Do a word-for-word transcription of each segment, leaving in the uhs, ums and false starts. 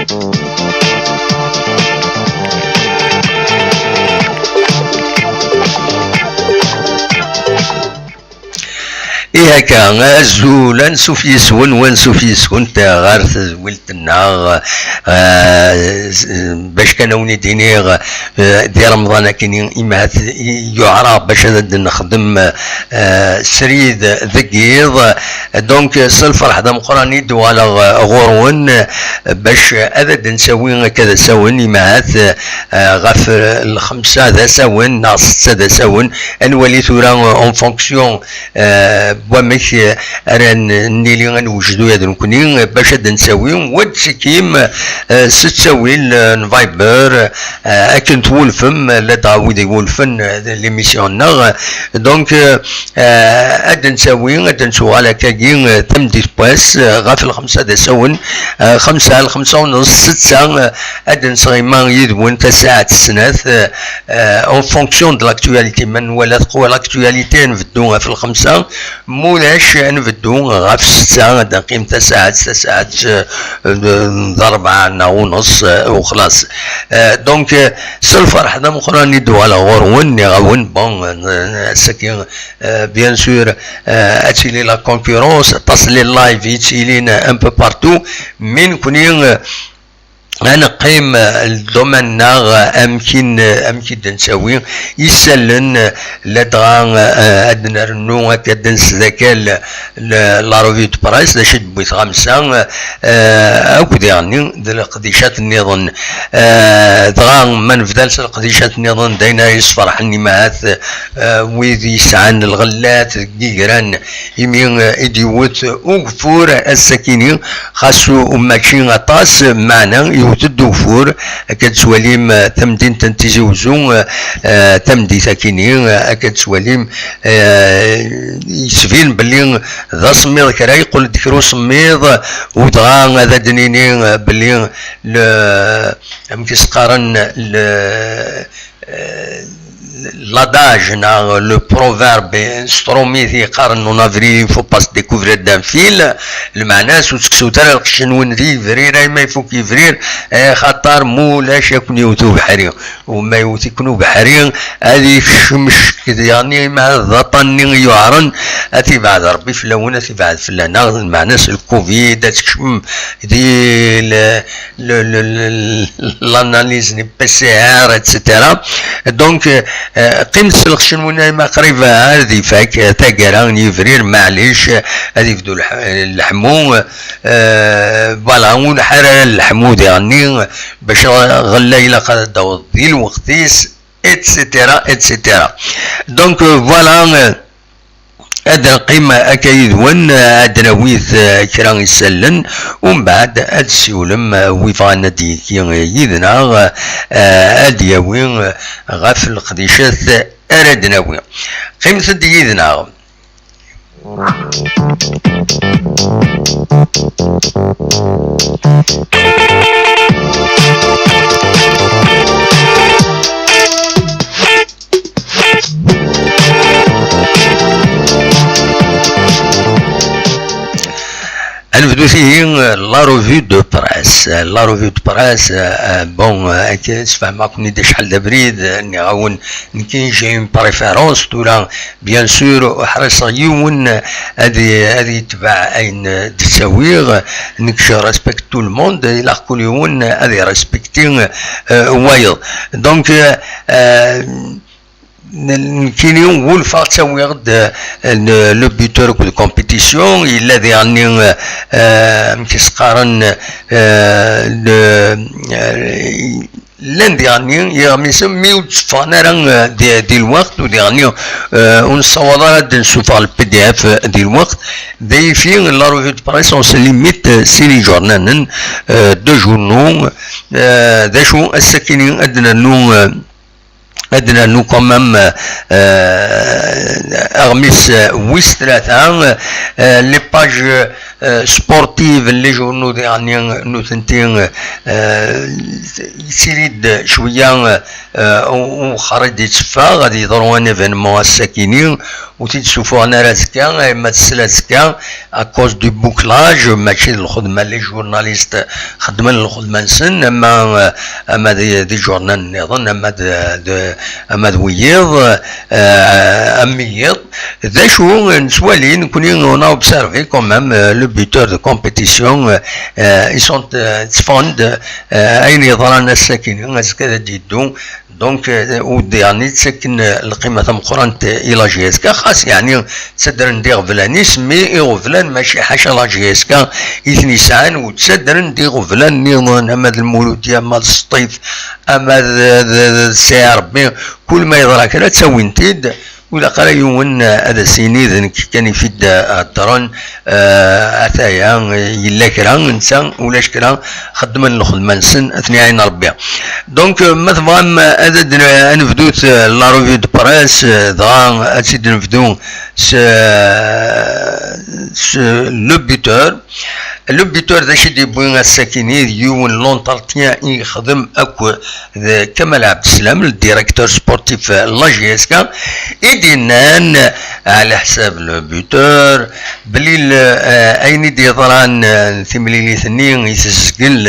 Ihi akka, azul, ansuf yes-wen, wansuf yes-went ɣer tedwilt-nneɣ, eh, s- bac kan a wen-id-iniɣ, eh, di Remḍan akkin-i, imahat i- yuɛer-aɣ bac ad d-nexdem, eh, srid deg yiḍ. Donc, s lferḥ d ameqqran i d-uɣaleɣ, eh, ɣur-wen, eh, bac ad d-nsawi akka d asawen, imahat, eh, ɣef, eh, lxemsa d asawen neɣ setta d asawen, ad nwali tura, eh, en fonction, eh, n wamek, eh, ara n- nili ad nwejdu ya d nekkni, eh, bac ad d-nsawi, wa d-ttikim, eh, s ttawil, eh, n Viber, eh, akken twulfem, eh, ladɣa wid iwulfen, eh, l'émission-nneɣ. Donc, eh, eh, ad d-nsawi, ad d-nettuɣal akkagi, eh, tameddit n wass, eh, ɣef lxemsa d asawen, eh, xemsa, lxemsa u nneṣ, setta, eh, ad d-nesɣima yid-wen tasaɛet snat, eh, eh, en fonction de l'actualité. Ma nwala teqwa l'actualité, nbeddu ɣef lxemsa, mulac, nbeddu ɣef setta, ad neqqim tasaɛet, tasaɛet, eh, d rebɛa neɣ uneṣ, eh, u xlaṣ. Eh, donc, eh, s lferḥ d ameqqran i d-uɣaleɣ ɣur-wen, nniɣ-awen, bon, eh, ass-agi, eh, bien sûr, eh, ad tili la concurrence, aṭas les live yettilin un peu partout, mais nekkni, eh, ad neqqim, eh, le domaine-nneɣ, eh, amek i n- amek i d-nettawi isallen, eh, ladɣa, eh, ad nernu akka ad nesdakal, eh, la revue de presse, d acu i d-tewwi tɣamsa, eh, akk diɣenni d leqdicat nniḍen. Eh, dɣa ma nebda s leqdicat nniḍen, d ayen ara yesferḥen imahat, eh, wid yesɛan lɣellat deg yigran, imi, eh, i d-yewwet ugeffur ass-akini, xas u- mačči aṭas, meɛna yewwet-d ugeffur. Akka d-tettwalim, eh, tamdint n Tizi Uzzu, eh, eh, tameddit akini, eh, akka d-tettwalim, eh, yesbin belli d asemmiḍ kra, yeqqel-d kra usemmiḍ, u dɣa ad d-nini, eh, belli le, amek i s-qqaren, le, eh, l'adage neɣ le proverbe s trumit yeqqaren: en avril il faut pas se découvrir d'un fil. Lmeɛna-s, ur tteksut ara lqecc-nwen di yebrir, ayma ifuk yebrir, eh, xaṭer mulac ad ken-yewwet ubeḥri. U ma yewwet-iken ubeḥri, ad ikcem ccek diɣenni, ma d aṭan-nni i yuɛren, ad t-ibɛed Rebbi fell-awen, ad t-ibɛed fell-aneɣ. Lmeɛna-s, le covid, ad tekcem di le- le- le- le- l'analyse n P C R, et cetera. Donc, euh, qqimet s lqecc-nwen, ayma qrib ad ifak, euh, taggara n yebrir, maɛlic, euh, ad yebdu leḥ- leḥmu, euh, voilà, ur nḥar ara leḥmu diɣenni, bac ɣella ilaq ad d-taweḍ di lweqt-is, et cetera, et cetera. Donc, euh, voilà, euh, ad neqqim akka yid-wen, ad d-nawi, eh, kra isallen, umbeɛd ad d-ssiwlem, eh, wi bɣan ad d-yekki yid-neɣ, eh, ad d-yawi, eh, ɣef leqdicat ara d-nawi. Qqimet-d yid-neɣ. Ad nebdu tihi, la revue de presse. La revue de presse, euh, bon, euh, akka sfehmeɣ-ken-id acḥal d abrid, euh, nniɣ-awen nekki j'ai une préférence, tura, bien sûr, ḥriṣeɣ yiwen ad i- ad yetbeɛ ayen, euh, d-ttawiɣ. Nekk, je respecte tout le monde, ilaq kul yiwen ad irespecti, euh, wayeḍ. Donc, euh, euh, N- nekkini wulfeɣ ttawiɣ-d, euh, le, le buteur de compétition, yella diɣenni, euh, euh, amek i s-qqaren, euh, le, euh, llan diɣenni yiɣmisen mi ur d-tteffɣen ara, euh, di, di lweqt, u diɣenni, euh, ur nessawaḍ ara ad d-nessufeɣ le P D F, euh, di lweqt. D ayif-i, la revue de presse, on se limite, euh, sin iǧurnanen, euh, deux journaux, euh, d acu ass-akini ad d-nernu, euh, ad d-nernu quand même, euh, aɣmis, euh, wis tlata, euh, les pages, euh, sportive n les journaux diɣen nutenti, yettili-d cwiya uxxar i d-itteffeɣ ad yeḍru un événement ass-akini, ur t-id-ssufuɣen ara azekka, ama tesla azekka, à cause du bouclage, mačči d lxedma, les journalistes xeddmen lxedma-nsen, ama ama d d iǧurnan nniḍen, ama d d ama d wiyiḍ, am wiyiḍ. D acu nettwali nekkni, on a observé quand même le buteur de compétition, ils sont tteffɣen-d, ayen yeḍran ass-akini azekka ad d-yeddu. Donc, ur d-yettakken lqima tameqqrant i la J S K, xas yeɛni ttadren-d iɣeblan-is, mi iɣeblan mačči ḥaca la J S K i ten-yesɛan, ur ttadren-d iɣeblan nniḍen, ama d Lmuludya, ama d Sṭif, ama d, d, d, d Sɛiṛebbi, kul ma yeḍra kra ttawin-t-id. Ur ilaq ara yiwen ad as-yini d nekk kan i t-id-heddren, ataya yella kra, netta ulac kra, xeddmen lxedma-nsen, ad ten-iɛin Rebbi. Donc, ma tebɣam ad ad nebdut la revue de presse, dɣa ad tt-id-nebdu s s le buteur. Le buteur d acu i d-yewwi ass-akini? D yiwen l'entretien i yexdem akk d Kamal Abdeslam, le directeur sportif n la J S K, i d-yennan ɛla ḥsab le buteur belli ayen i d-yeḍran timlilit-nni i tezgel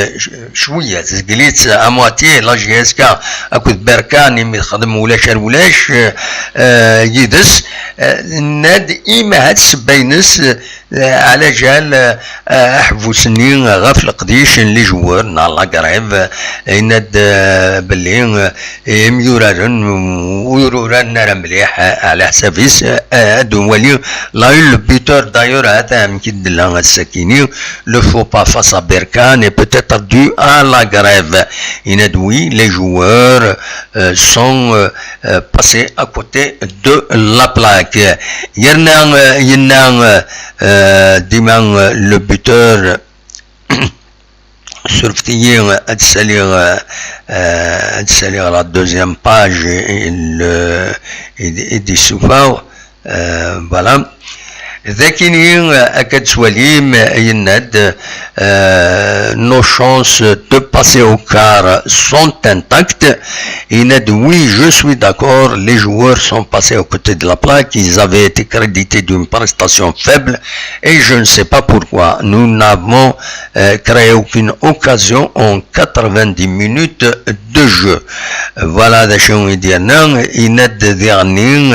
cwiya, tezgel-itt à moitié la J S K akked Berkan, imi texdem ulac ar ulac yid-s. Nenna-d imahat ssebba-ines ɛla jal aḥebbus-nni ɣef leqdic n les joueurs neɣ la grève, yenna-d belli imyuraren ur uraren ara mliḥ ɛla ḥsab-is. Ad nwali la une, le buteur d'ailleurs, ha-t-a amek i d-nella ass-akini, le faux pas face à Berkane est peut-être dû à la grève. Yenna-d oui, les joueurs sont passés à côté de la plaque. Yerna yenna dima le buteur, surfet-iyi ad saliɣ, ad saliɣ la deuxième page i d-issufeɣ. Voilà. Dakini akka d-tettwalim, yenna-d nos chances de passer au quart sont intactes. Yenna-d oui, je suis d'accord, les joueurs sont passés aux côtés de la plaque, ils avaient été crédités d'une prestation faible et je ne sais pas pourquoi nous n'avons créé aucune occasion en quatre-vingt-dix minutes de jeu. Voilà d acu i d-yerna, yenna-d diɣenni,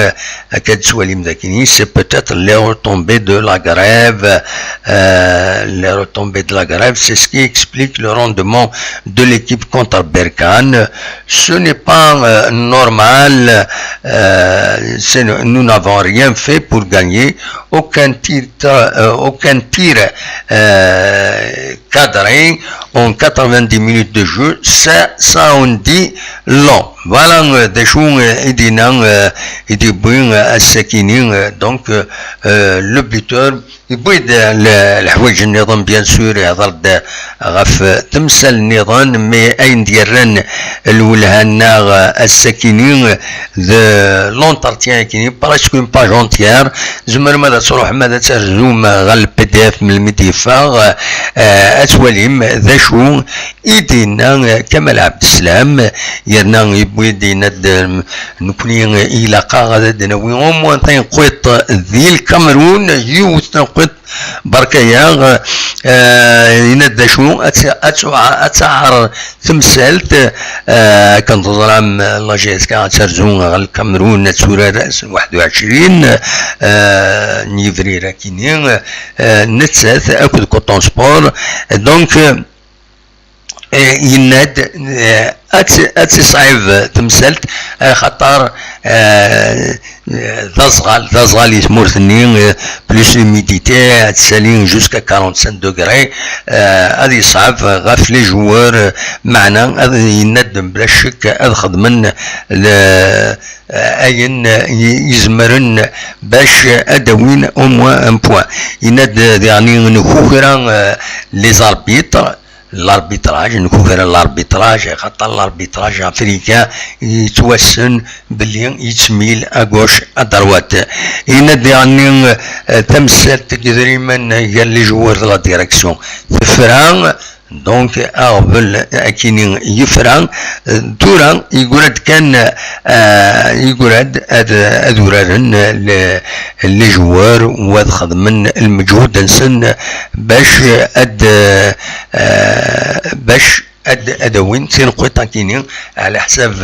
akka d-tettwalim dakini, c'est peut-être les retombées de la grève, les retombées de la grève, c'est ce qui explique le rendement de l'équipe contre Berkane. Ce n'est pas normal, nous n'avons rien fait pour gagner, aucun titre, aucun tir cadré en quatre-vingt-dix minutes de jeu, ça, ça en dit long. Voilà d acu i d-yenna, i d-yewwi ass-akini, donc le buteur yewwi-d leḥwayeǧ nniḍen, bien sûr, ihḍer-d ɣef temsal nniḍen, mais ayen d-yerran lwelha-nneɣ ass-akini d l'entretien-akini, presque une page entière. Tzemrem ad tṛuḥem ad terzum ɣer le P D F melmi d-yeffeɣ, ad twalim d acu i d-yenna Kamal Abdeslam. Yerna yewwi-d, yenna-d nekkni ilaq-aɣ ad d-nawi au moins tanqiṭ di Lkamerun, yiwet tanqiṭ berka-yaɣ. Yenna-d d acu ad taɛer temsalt, akken teẓram la J S K ad terzu ɣer Lkamerun, ad turar ass n waḥed u ɛecrin n yebrir akini, nettat akked Coton Sport. Donc yenna-d ad tesɛib temsalt, axaṭer d aẓɣal, d aẓɣal i tmurt-nni, plus l'humidité, ad tsali jusqu'à quarante-cinq degrés, ad yeṣɛeb ɣef les joueurs, meɛna ad yenna-d bla ccek ad xedmen ayen yezmren bac ad d-awin au moins un point. Yenna-d diɣenni nekukra les arbitres, l'arbitrage, nekk ugaren l'arbitrage, xaṭer l'arbitrage africain yettwassen belli yettmil à gauche, à droite. Yenna-d diɣenni, eh, tamsalt n yedrimen gar les joueurs de la direction tefra, donc aɣbel akini yefra, eh, tura yeggra-d kan, eh, yeggra-d ad, ad uraren, eh, les, les joueurs u ad xedmen lmeǧhud-nsen bac ad, eh, bac ad, ad awin tineqqiṭ-akini, ɛla ḥsab,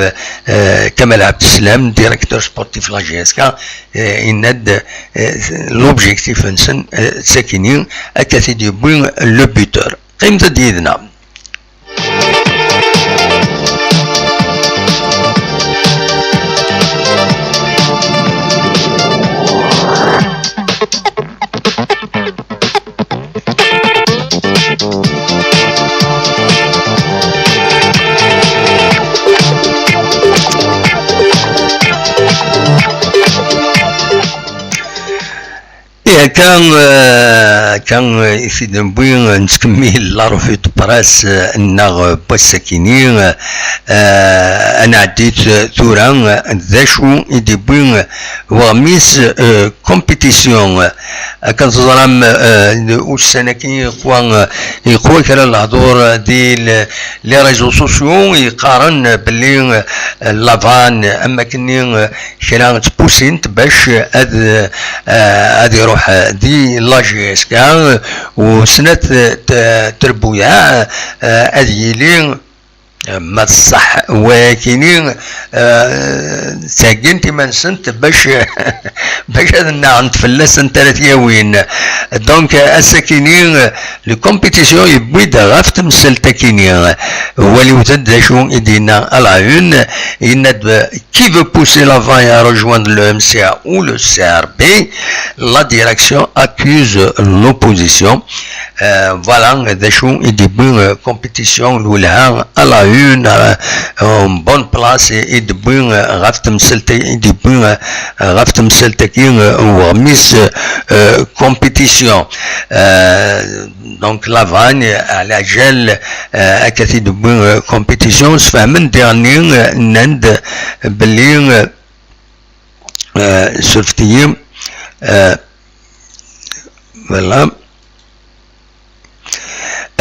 eh, Kamal Abdeslam, directeur sportif n la J S K, eh, yenna-d, eh, l'objectif-nsen, eh, d sakini, akka t-id-yewwi le buteur. Qqimet-d yid-neɣ. Ihi akka, eh, akka, eh, i t-id-newwi, eh, nettkemmil la revue de presse, eh, nneɣ, eh, n wass-akini, eh, eh, ad nɛeddi t-, tura, eh, d acu i d-yewwi, eh, weɣmis, eh, compétition. Akken teẓram, eh, ussan-agi yeqwa, eh, yeqwa kra n lehdur di l-, les réseaux sociaux yeqqaren belli, eh, Lavan am akken, eh, kra n tpusint bac ad, eh, ad iruḥ di la J S K, u snat t-, trebbuyaɛ, eh, ad yili, eh, ma d ṣṣeḥ wayakini, eh, ttheggint iman-nsent bac, bac ad nnaɣent fell-asent ara t-yawin. Donc, ass-akini, le compétition yewwi-d ɣef temsalt-akini. Waliwet-d d acu i d-yenna à la une, yenna-d: qui veut pousser l'avant à rejoindre le M C A ou le C R B, la direction accuse l'opposition. Euh, voilà, d acu i d-yewwi, euh, compétition n welha à la une, euh, en bonne place, i, i d-yewwi, euh, ɣef temsalt, i d-yewwi, euh, ɣef temsalt-agi, euh, n weɣmis, euh, compétition. Euh, donc, Lavagne, à la gel, euh, akka t-id-yewwi, euh, compétition, sfehmen diɣenni, euh, nnan-d belli, euh, euh, surfet-iyi, euh, voilà.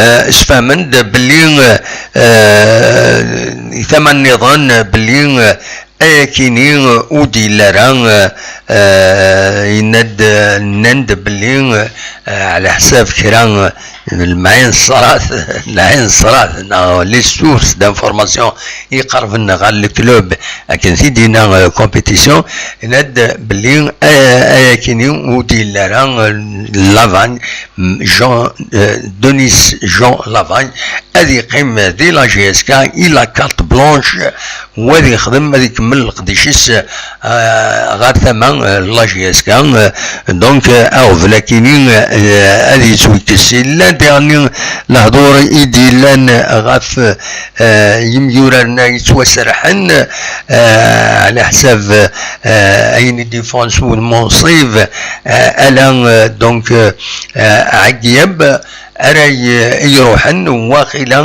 Euh, sfehmen-d belli, euh, euh, tama nniḍen belli, euh, ayakini, euh, ur d-yelli ara, euh, euh, yenna-d, euh, nnan-d belli, euh, ɛla ḥsab kra, euh, lɛin ṣṣrat, lɛin ṣṣrat, neɣ les sources d'information iqerben ɣer le club, akken t-id-yenna, euh, compétition, yenna-d belli, euh, ayakini ur d-yelli ara, euh, Lavagne, Jean, euh, Denis Jean Lavagne, ad yeqqim di la J S K, il a carte blanche, u ad yexdem, ad ikemmel leqdic-is, euh, ɣer tama, euh, la J S K. Euh, donc, euh, aɣbel akini, euh, ad yettwekkes. Yella diɣenni lehdur i d-yellan ɣef, euh, yimyuraren-a yettwaserḥen, euh, ɛla ḥsab, euh, ayen i d-yeffɣen s wudem unṣib, euh, ala, euh, donc, euh, euh, Ɛeggiyab ara y-, iruḥen, waqila,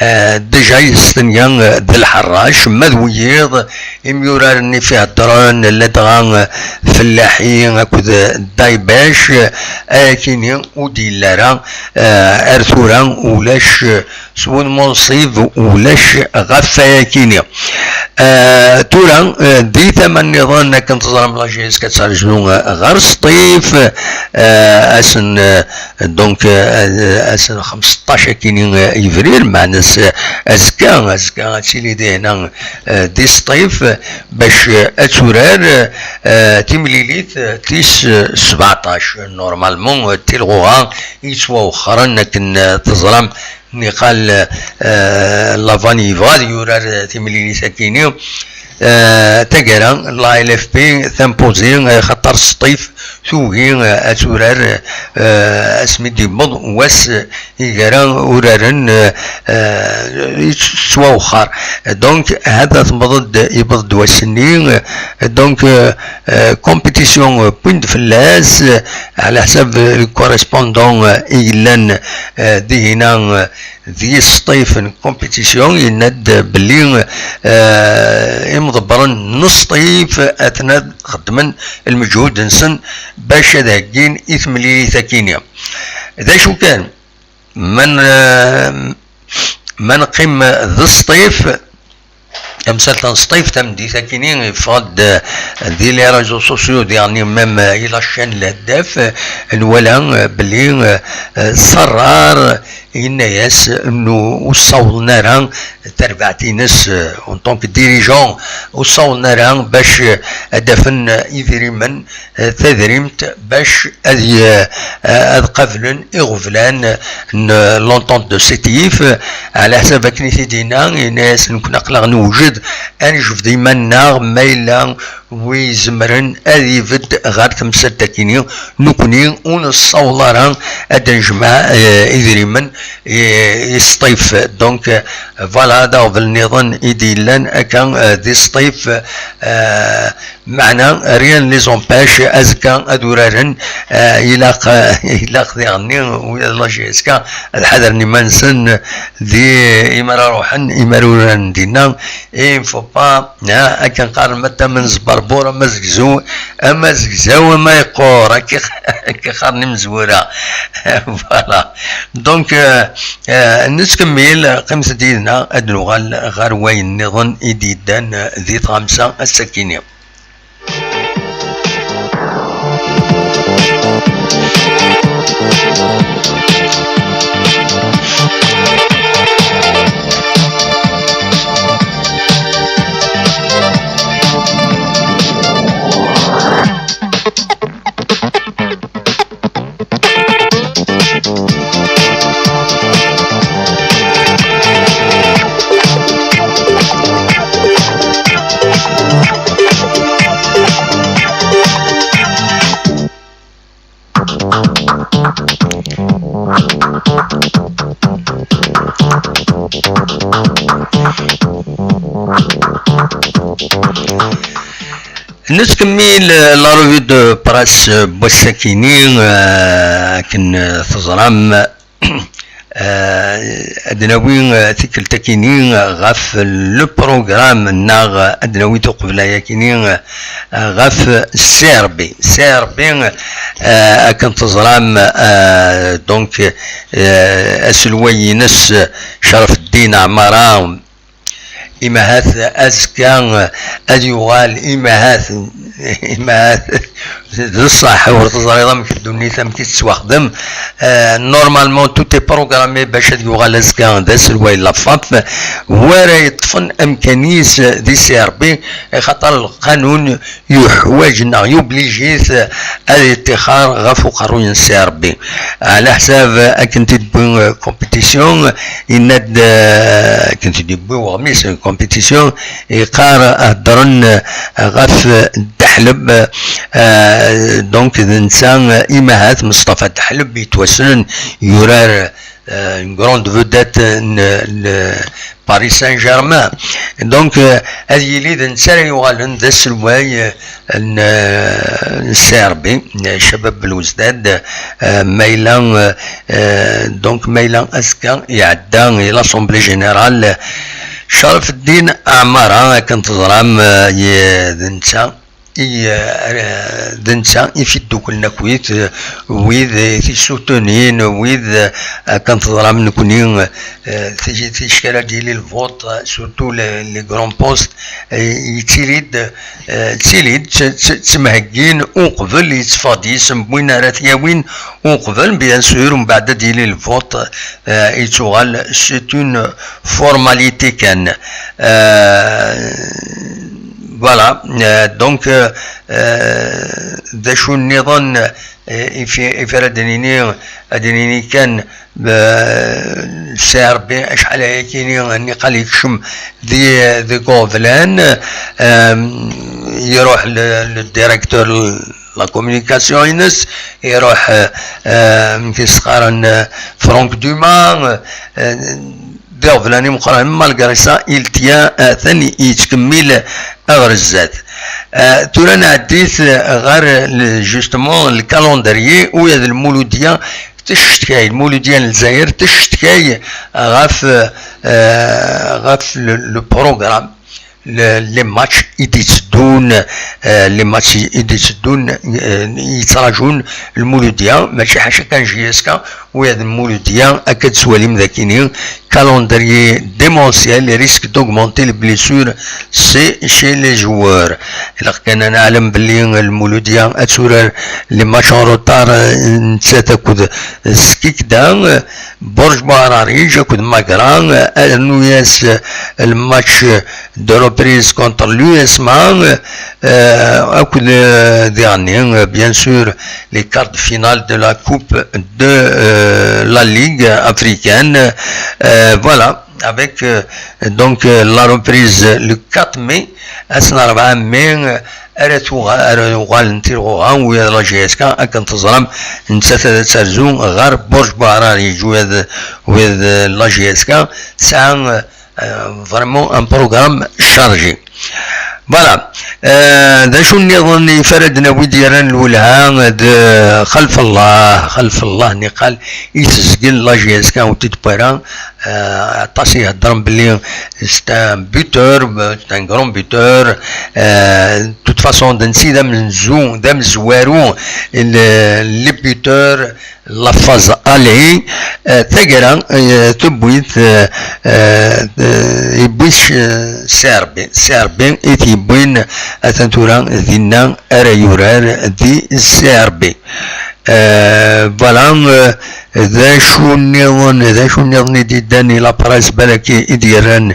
euh, déjà yestenya, euh, d lḥerrac, ma d wiyiḍ, imyuraren i f-iheddren, ladɣa, euh, Fellaḥi akked, euh, Daybac, euh, ayakini ur d-yelli ara, euh, ar tura ulac, euh, s wudem unṣib, ulac ɣef wayakini. Euh, tura, euh, di tama nniḍen, akken teẓram, la J S K ad terzu, euh, ɣer Sṭif, euh, ass n, euh, donc, euh, ass n xemseṭṭac akini, euh, yebrir, meɛna s-, azekka, azekka ad tili dihna, euh, di Sṭif, bac, euh, ad turar, euh, timlilit, euh, tis, euh, sbeɛṭac. Normalement, euh, tilɣuɣa yettwawexxren akken, euh, teẓram, niqal, euh, Lavagne yebɣa ad yurar, euh, timlilit akini. Euh, taggara, la L F P tampozi, euh, xaṭer Sṭif tugi, euh, ad turar, euh, asmi d-yewweḍ wass, euh, i gara uraren, euh, euh, yettwawexxer. Donc, hada tewweḍ-d, yewweḍ-d wass-nni, euh, donc, euh, euh, compétition, euh, wwin-d fell-as, euh, ɛla ḥsab, euh, le correspondant, euh, i yellan, euh, dihina, euh, di Sṭif n compétition, yenna-d belli, eh, imḍebbren n Sṭif atnan xeddmen lmeǧhud-nsen bac ad heggin i temlilit akini. D acu kan, ma n-, eh, ma neqqim d Sṭif, tamsalt n Sṭif, tameddit akini, yeffeɣ-d, eh, di les réseaux sociaux, diɣen même, eh, i la chaîne Lheddaf, eh, nwala, eh, belli, eh, eh, Ṣerrar yenna-yas n-, ur ssawḍen ara tarbaɛt-ines, eh, en tant que dirigeant, ur ssawḍen ara bac, eh, ad d-afen, eh, idrimen, eh, tadrimt bac ad y-, eh, ad qablen iɣeblan n l'entente de Sétif. Ɛla ḥsab akken i t-id-yenna, yenna-yas nekkni aql-aɣ newjed ad nejbed iman-nneɣ ma yella wi izemren ad ibedd ɣer temsalt akini, nekkni ur nessaweḍ ara ad d-nejmeɛ, eh, idrimen i, i Sṭif. Donc, eh, voilà, d aɣbel nniḍen i d-yellan akka, eh, di Sṭif, eh, meɛna rien ne les empêche azekka ad uraren, eh, ilaq, eh, ilaq diɣenni, ula d la J S K ad ḥadren iman-nsen di, imara ruḥen, imara uraren dinna, il faut pas, ha, akken qqaren, ma d tama n zberbur, ama zegzu, ama zegzaw, ama yeqqur, akka, akka qqaren imezwura. Voilà. Donc, euh, euh, nettkemmil, qqimet-d yid-neɣ, ad nuɣal ɣer wayen nniḍen i d-yeddan, euh, di tɣamsa ass-akini. Nettkemmil, euh, la revue de presse, euh, n wass-akini, euh, akken, euh, teẓram, euh, ad nawi, euh, tikkelt akini, euh, ɣef le programme, neɣ, euh, ad nawi tuqebla-yakini, euh, ɣef C R B. C R B, euh, akken teẓram, euh, donc, euh, aselway-ines, euh, Crafeddin Ɛmara, imahat azekka, euh, ad yuɣal, imahat, imahat, d ṣṣeḥ, ur teẓriḍ amek ddunit, amek i tettwaxdem. Euh, normalement, tout est programmé bac ad yuɣal azekka d aselway n la FAP, wara yeṭṭfen amkan-is di C R B, axaṭer lqanun yuḥwaǧ neɣ yublijit ad yeṭṭixer ɣef uqerruy n C R B. Ɛla ḥsab akken t-id-tewwi, euh, compétition, yenna-d, euh, akken t-id-yewwi weɣmis n compétition, yeqqar heddren, euh, ɣef Dda Ḥleb, euh, donc d netta, euh, imahat Mustafa Dda Ḥleb yettwassnen yurar, euh, une grande vedette n, n Paris Saint-Germain. Donc, euh, ad yili d netta ara yuɣalen d aselway, euh, n, euh, n C R B, n Cabab Belouzdad, euh, ma yella, euh, euh, donc ma yella azekka iɛedda i l'Assemblée Générale, euh, Crafeddin Ɛmara, akken teẓram, euh, ye-, d netta i, eh, d netta i t-idduklen akkit, eh, wid, eh, t-issutunin, wid, eh, akken teẓram nekkni, eh, ti-, ticki ara d-yili lvuṭ, eh, surtout les, les grands postes, eh, yettili-d, eh, ttili-d tt-, tt-, ttemheggin uqbel yetteffeɣ-d yisem n win ara t-yawin uqbel, bien sûr, mbeɛd ad d-yili lvuṭ, eh, yettuɣal, c'est une formalité kan. Eh, voilà, eh, donc, eh, Eh, d acu nniḍen, eh, i fi-, i fi ara d-nini, ad d-nini kan, eh, C R B acḥal ayakini nniqal yekcem di, di Ɣublan, eh, iruḥ le, le directeur la communication-ines, iruḥ, eh, eh, amek i s-qqaren, eh, Franck Dumas, eh, d iɣeblan imeqqranen, malgré ça, il tient, atan yettkemmil ɣer zdat. Eh, tura nɛeddi-t ɣer le, justement, le calendrier, u d Lmuludya teccetkay, Lmuludya n Lezzayer teccetkay ɣef, eh, ɣef le, le programme, le, les matchs i d-itteddun, eh, les matchs i d-itteddun, eh, yettrajun Lmuludya, mačči ḥaca kan J S K, u ad Lmuludya, akka d-twalim dakini, calendrier démentiel risque d'augmenter les blessures chez, chez les joueurs. Ilaq kan ad neɛlem belli Lmuludya ad turar les matchs en retard, eh, nettat akked Skikda, eh, Borj Buɛrariǧ akked Magra, eh, rnu-yas, eh, le match de reprise contre l'U S M A, eh, akked, eh, diɣenni, eh, bien sûr, les quarts de finale de la Coupe de, euh, la Ligue africaine. Euh, voilà, avec, euh, donc, euh, la reprise le quatre mai, ass n rebɛa mai, euh, ara tuɣa-, ara uɣalent tilɣuɣa, u la J S K, akken teẓram, nettat ad terzu ɣer Borj Buɛrariǧ, u la J S K tesɛa, euh, euh, vraiment un programme chargé. Voilà. Euh, d acu nniḍen i ara d-nawi d-yerran lwelha d Xalef Allah, Xalef Allah niqal i tezgel la J S K ur t-id-wwi ara, euh, aṭas i heddren belli c'est un buteur, c'est un grand buteur, euh, de toute façon d netta i d amenzu, d amezwaru, le, le buteur, la phase aller, euh, taggara, euh, tewwi-t, euh, euh, euh, yewwi-t, euh, C R B, C R B i t-yewwin, atan tura dinna ara yurar di C R B. Euh, voilà, euh, d acu nniḍen, d acu nniḍen i d-yeddan i la presse balak i d-yerran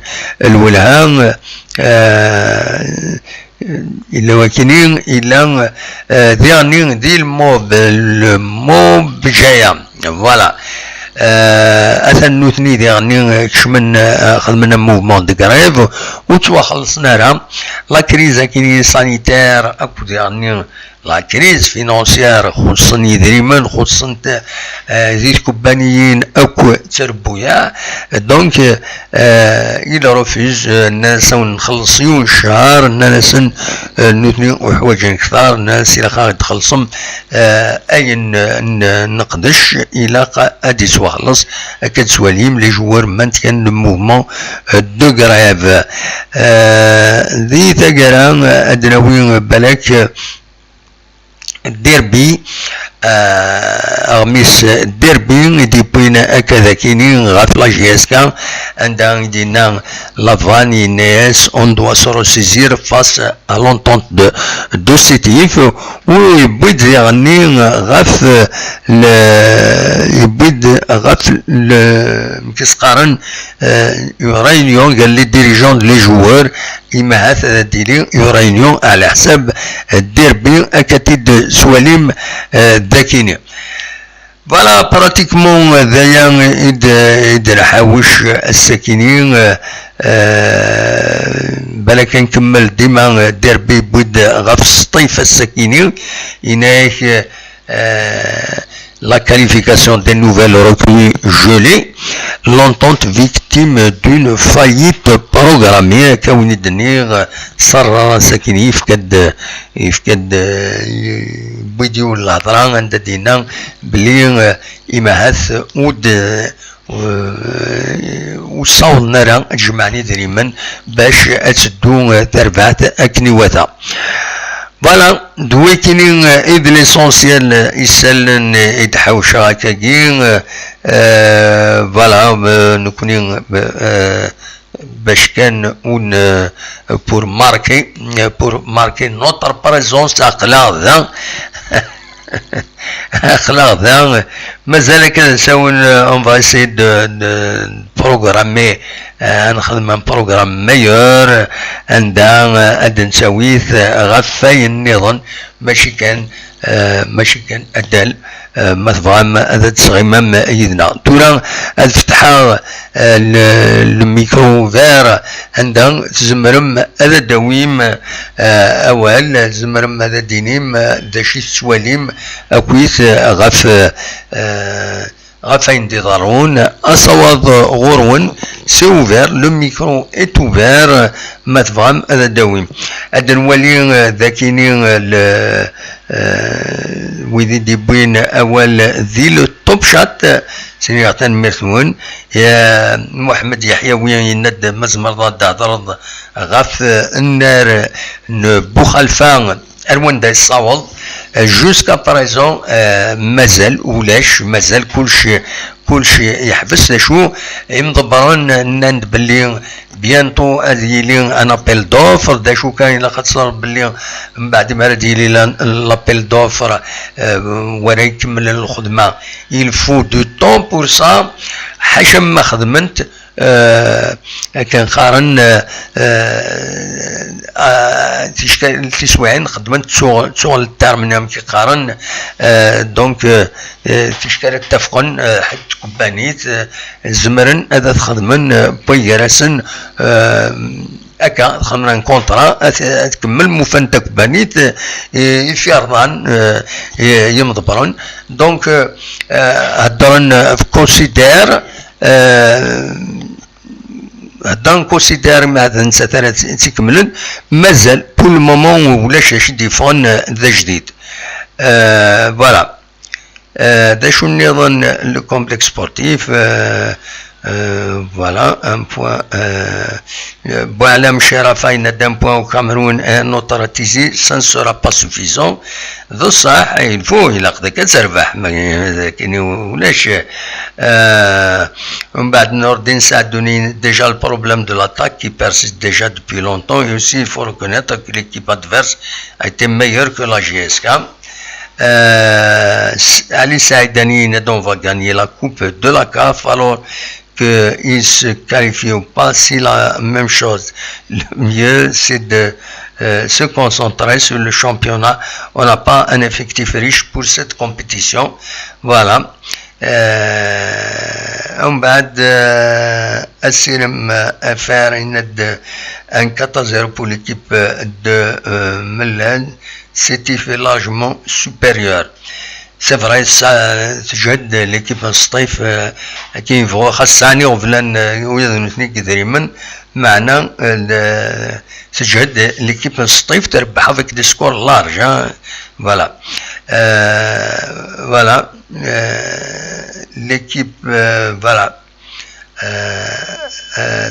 lwelha, euh, Yella wakini, yella, euh, diɣenni di le MOB, le MOB Jaya. Voilà. Euh, atan nutni diɣenni, euh, kecmen, euh, xedmen un mouvement de grève, ur ttwaxellṣen ara. La crise akini sanitaire, akked diɣenni la crise financière, xuṣṣen yidrimen, xuṣṣen, euh, di tkubbaniyin akk ttrewwuyeɣ. Donc, euh, il refuse, euh, nnan-as ad wen-nxelleṣ yiwen ccher, nnan-asen, euh, nutni ur ḥwaǧen kter, nnan-as ilaq ad ɣ-d-txellṣem, euh, ayen, euh, n-, neqdec, ilaq ad d-yettwaxelleṣ, akka d-tettwalim, les joueurs maintiennent le mouvement, euh, de grève. Euh, di taggara, euh, ad d-nawi, euh, balak, euh, Derbi, euh, aɣmis Derbi i d-yewwin akka d akini ɣef la J S K, anda i d-yenna Lavan, yenna-yas on doit se ressaisir face à l'entente de, de Sétif, u yewwi-d diɣenni ɣef le, yewwi-d ɣef le, amek i s-qqaren, euh, une réunion, قال les dirigeants, les joueurs, imahat ad d-tili une réunion ɛla ḥsab Derbi, akka t-id-twalim, euh, d akini. Voilà, pratiquement, euh, d aya i d, i d lḥawac ass-akini, euh, euh, balak ad nkemmel dima, euh, Derbi yewwi-d ɣef Sṭif ass-akini, yenna-yak, euh, euh, la qualification des nouvelles recrues gelée, l'entente victime d'une faillite programmée, akka win i d-nniɣ, Sarra ass-akini yefka-d, yefka-d, euh, yewwi-d yiwen lhedra anda d-yenna belli, euh, imahat ur d-, euh, ur ssawḍen ara ad jemɛen idrimen bac ad teddu, euh, terbaɛt akken iwata. Voilà, d wikini, euh, i d l'essentiel, euh, isallen, euh, i d-ḥawceɣ akkagi, euh, euh, voilà, euh, nekni, euh, euh, bac kan un, euh, pour marquer, euh, pour marquer notre présence, aql-aɣ da. Aql-aɣ da. Mazal akka d asawen, euh, on va essayer de, de programmer, euh, ad nexdem un programme meilleur, anda, euh, ad d-ntawi, euh, ɣef wayen nniḍen, mačči kan, euh, mačči kan addal, euh, ma tebɣam ad d-tesɣimam yid-neɣ. Tura ad fetḥeɣ, euh, le, le micro ouvert, anda tzemrem ad d-tawim, euh, awal, tzemrem ad d-tinim, euh, d acu i tettwalim akkit, euh, ɣef, euh, ɣef wayen d-iḍerrun, asawaḍ ɣur-wen, c'est ouvert, le micro est ouvert, ma tebɣam ad d-tawim. Ad nwali, euh, d akini, euh, le, euh, wid i d-yewwin awal di le Top Chat, sini-aɣ tanemmirt-nwen. Muḥemmed Yeḥyawi yenna-d ma tzemreḍ ad d-thedreḍ ɣef nnar n Buxalfa, ar wanda yessaweḍ. Jusqu'à présent, mazal ulac, mazal kullec, kullec yeḥbes. D acu, imḍebbren nnan-d belli bientôt ad yili un appel d'offres. D acu kan, ilaq ad teẓreḍ belli mbeɛd mi ara d-yili l'appel d'offres, wara ikemmlen lxedma, il faut du temps pour ça. Ḥaca ma xedment, akken qqaren, tiswiɛin xedment tuɣ le terme-nni, amek i qqaren. Donc, ticki ara ttafqen, ḥedd tkebbanit, zemren ad xedmen, wway gar-asen, akka, xedmen un contrat, ad tkemmel, ma ufan takebbanit i yerḍan, yimḍebbren. Donc, heddren, considère, heddren, considère, ma d nettat ara tt-ikemmlen. Mazal, pour le moment, ulac acu d-yeffɣen d ajdid. Voilà. D acu nniḍen? Le complexe sportif, voilà, un point. Boualem Chérif yenna-d un point au Cameroun et un autre à Tizi, ça ne sera pas suffisant. D ṣṣeḥ, il faut, ilaq dak ad terbeḥ, ma d akken ulac. Mbeɛd, Nourdine Saïdine, déjà le problème de l'attaque qui persiste déjà depuis longtemps, et aussi il faut reconnaître que l'équipe adverse a été meilleure que la J S K. Ali Saïdine, donc, on va gagner la coupe de la CAF, alors qu'ils se qualifient ou pas, c'est la même chose. Le mieux, c'est de se concentrer sur le championnat. On n'a pas un effectif riche pour cette compétition. Voilà. Mbeɛd, Asirem F R, un quatre à zéro pour l'équipe de Mlal. Sétif est largement supérieur. C'est vrai, ça, teǧhed l'équipe n Sṭif, akken yebɣu, xas sɛan iɣeblan, wid n nutni deg idrimen, meɛna, teǧhed l'équipe n Sṭif, terbeḥ avec des scores larges, hein. Voilà. Voilà. L'équipe, voilà.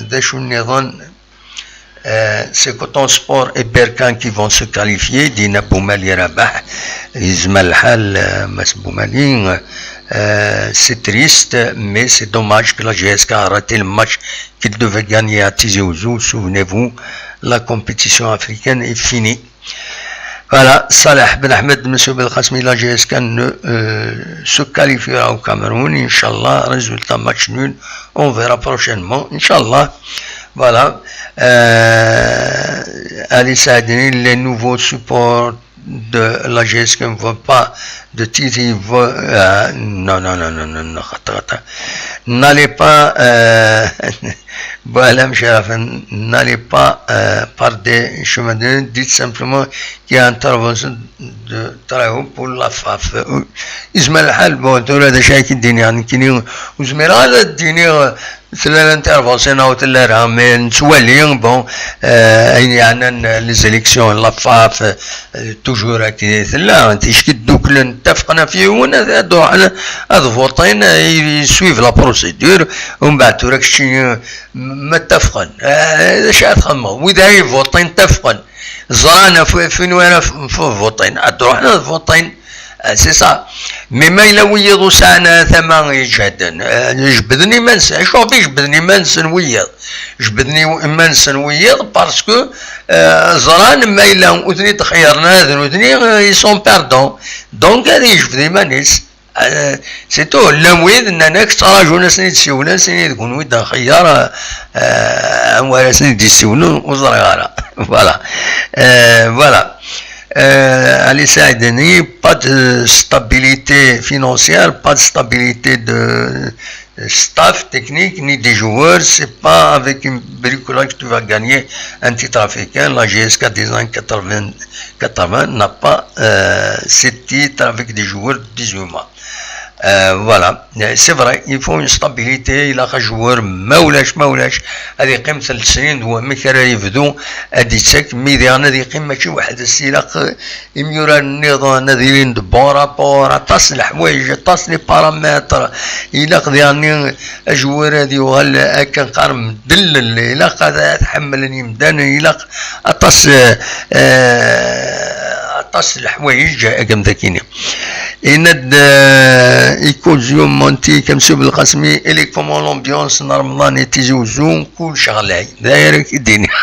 D acu nniḍen? C'est Coton Sport et Berkane qui vont se qualifier, dit Boumali Rabah. Yezmer lḥal, Mass Boumali. C'est triste, mais c'est dommage que la J S K a raté le match qu'il devait gagner à Tizi Ouzou. Souvenez-vous, la compétition africaine est finie. Voilà, Salah Ben Ahmed, Monsieur Belkacem, la J S K ne se qualifiera au Cameroun, Inch'Allah. Résultat, match nul. On verra prochainement, Inch'Allah. Voilà. Ali Saïdine, les nouveaux supporters de la J S K ne veulent pas de Tizi. Non, non, non, non, non, non, attends, attends. N'allez pas, Boualem Chérif, n'allez pas par des chemins de, dites simplement qu'il y a intervention de très haut pour la FAF. Yezmer lḥal, bon, tura d acu ara k-id-iniɣ nekkini, ur zmireɣ ara ad d-iniɣ tella l'intervention neɣ ur tella ara, mais nettwali, bon, ayen yeɛnan les élections, la FAF, toujours akka tella, ticki dduklen, ttafqen ɣef yiwen, ad ruḥen ad votin, ils suivent la procédure, umbeɛd tura kečči ma ttafqen, d acu ara txedmeḍ? Wid ara ivuṭin ttafqen, ẓran ɣef win ara votin, ad ruḥen ad votin. C'est ça. Mais ma yella wiyiḍ ur sɛan tama iǧehden, jebden iman-nsen. Acuɣer i jebden iman-nsen wiyiḍ? Jebden iman-nsen wiyiḍ parce que ẓran ma yella ur ten-id-xeyyren ara d nutni, ils sont perdants. Donc ad yejbed iman-is. C'est tout. Llan wid nnan-ak, ttrajun ass-n i d-siwlen, sini deg-wen wid nxeyyer, anwa ara sen-d-yessiwlen ur ẓriɣ ara. Voilà. Voilà. Ali Saïdine, pas de stabilité financière, pas de stabilité de staff technique ni des joueurs. C'est pas avec une bricolage que tu vas gagner un titre africain. La J S K des années quatre-vingts, quatre-vingts n'a pas ces titres avec des joueurs de dix-huit mois. Euh, voilà, c'est vrai, il faut une stabilité, ilaq ajewwir, ma ulac, ma ulac, ad yeqqim tlata snin d wamek ara yebdu ad d-yettak, mi diɣen ad yeqqim mačči weḥd-s, ilaq imyuraren nniḍen ad ilin de bon rapport, aṭas n leḥwayeǧ, aṭas n les paramètres, ilaq diɣen ajewwir ad yuɣal akken qqaren mdellel, ilaq ad, ad ḥemmlen yimdanen, ilaq aṭas, eh, aṭas n leḥwayeǧ, akken d akini. Yenna-d, eh, Ikozio Monti, Kamsub Lqasmi, ili comment l'ambiance n Remḍan i Tizi Uzzu, kullec ɣlay. D ayen ara k-id-iniɣ.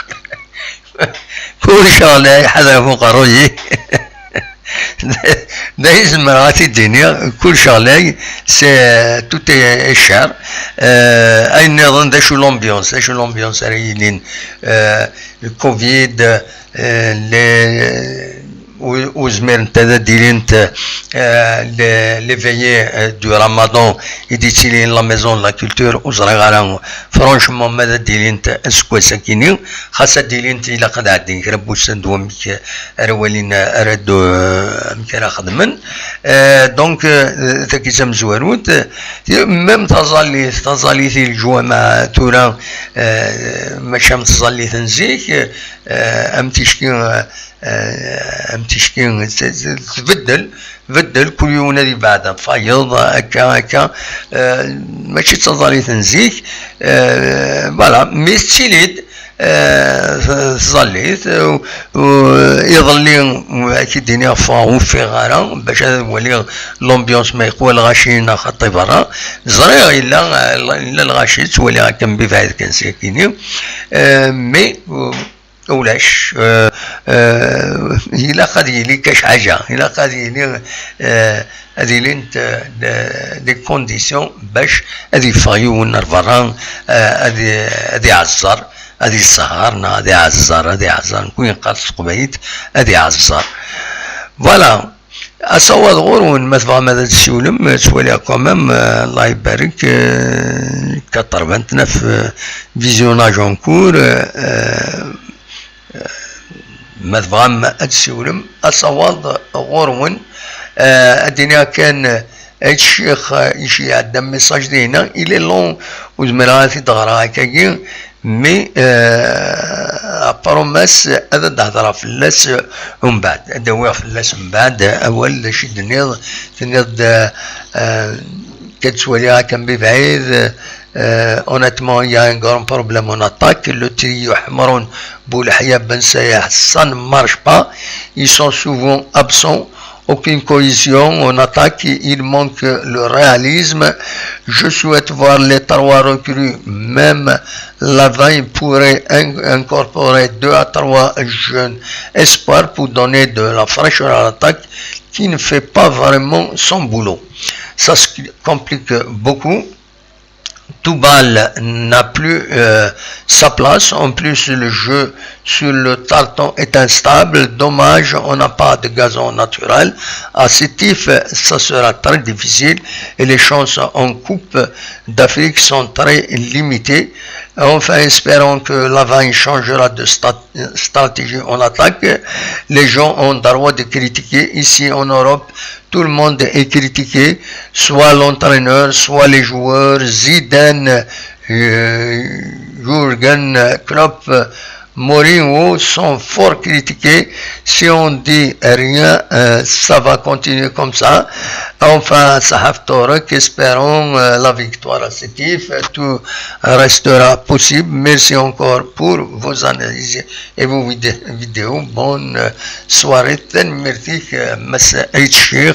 Kullec ɣlay, ḥader ɣef uqerruy-ik. D ayen zemreɣ ad t-id-iniɣ, kullec ɣlay, c'est, tout est cher. Eh, ayen nniḍen, d acu l'ambiance, d acu l'ambiance ara yilin, eh, le covid, eh, les, ur, ur zmirent ad d-ilint, eh, les, les veillées, eh, du Ramadan i d-yettilin la maison de la culture, ur ẓriɣ ara, franchement, ma ad d-ilint aseggas-akini, xas ad d-ilint ilaq ad ɛeddin kra n wussan d wamek ara walin, ara d-, amek ara xedmen. Eh, donc, eh, tagi d tamezwarut, eh, même taẓallit, taẓallit i leǧwameɛ tura, eh, mačči am tẓallit n zik, eh, am ticki, eh, eh, am ticki, t-, t-, tbeddel, tbeddel, kul yiwen ad yebɛed ɣef wayeḍ, akka, akka, eh, mačči d taẓallit n zik, eh, voilà, mais tettili-d, eh, tẓallit, eh, u-, iḍelli, ak-id-iniɣ, ffɣeɣ, ur ffiɣeɣ ara, bac ad waliɣ l'ambiance ma yeqwa lɣaci neɣ xaṭi berra. Ẓriɣ yella, yella lɣaci, ttwaliɣ akken bibɛid kan sakini, eh, mais, eh, ulac, eh, eh, ilaq ad yili kac ḥaǧa, ilaq ad yili, eh, ad ilint, eh, de-, des conditions bac ad yeffeɣ yiwen ar berra, eh, ad i-, ad iɛezzer, ad yesseher, neɣ ad iɛezzer, ad iɛezzer, nekk yeqqar s teqbaylit, ad iɛezzer. Voilà. Asawaḍ ɣur-wen, ma tebɣam ad d-tessiwlem, eh, ttwaliɣ quand même, eh, Allah ibarek, eh, quatre-vingt-neuf, eh, visionnage en cours, eh, eh, ma tebɣam ad d-tessiwlem, asawaḍ ɣur-wen, eh, ad d-iniɣ kan, eh, Ccix, eh, iceyyeɛ-d message dinna, il est long, ur zmireɣ ad t-id-ɣreɣ akkagi, mais, eh, la promesse ad d-hedreɣ fell-as, eh, umbeɛd, ad d-awiɣ fell-as umbeɛd, eh, awal, d acu i d-tenniḍ, tenniḍ-d, eh, eh, kad ttwaliɣ akken bibɛid, eh, honnêtement, il y a un grand problème en attaque, le trio Ḥemrun, Bouleḥya, Ben Sayah, ça ne marche pas, ils sont souvent absents, aucune cohésion en attaque, il manque le réalisme. Je souhaite voir les trois recrues, même Lavin pourrait in-, incorporer deux à trois jeunes espoirs pour donner de la fraîcheur à l'attaque qui ne fait pas vraiment son boulot. Ça se complique beaucoup. Toubal n'a plus, euh, sa place. En plus, le jeu sur le tartan est instable. Dommage, on n'a pas de gazon naturel. À Sétif, ça sera très difficile et les chances en Coupe d'Afrique sont très limitées. Enfin, espérons que Lavin changera de stat-, stratégie en attaque. Les gens ont droit de critiquer. Ici en Europe, tout le monde est critiqué, soit l'entraîneur, soit les joueurs. Zidane, euh, Jurgen Klopp, Mourinho sont fort critiqués. Si on dit rien, euh, ça va continuer comme ça. Enfin, Sahaf Torek, espérons, euh, la victoire à Sétif. Tout restera possible. Merci encore pour vos analyses et vos vidé-, vidéos. Bonne, euh, soirée. Tanemmirt-ik, euh, Mass Ait Chir.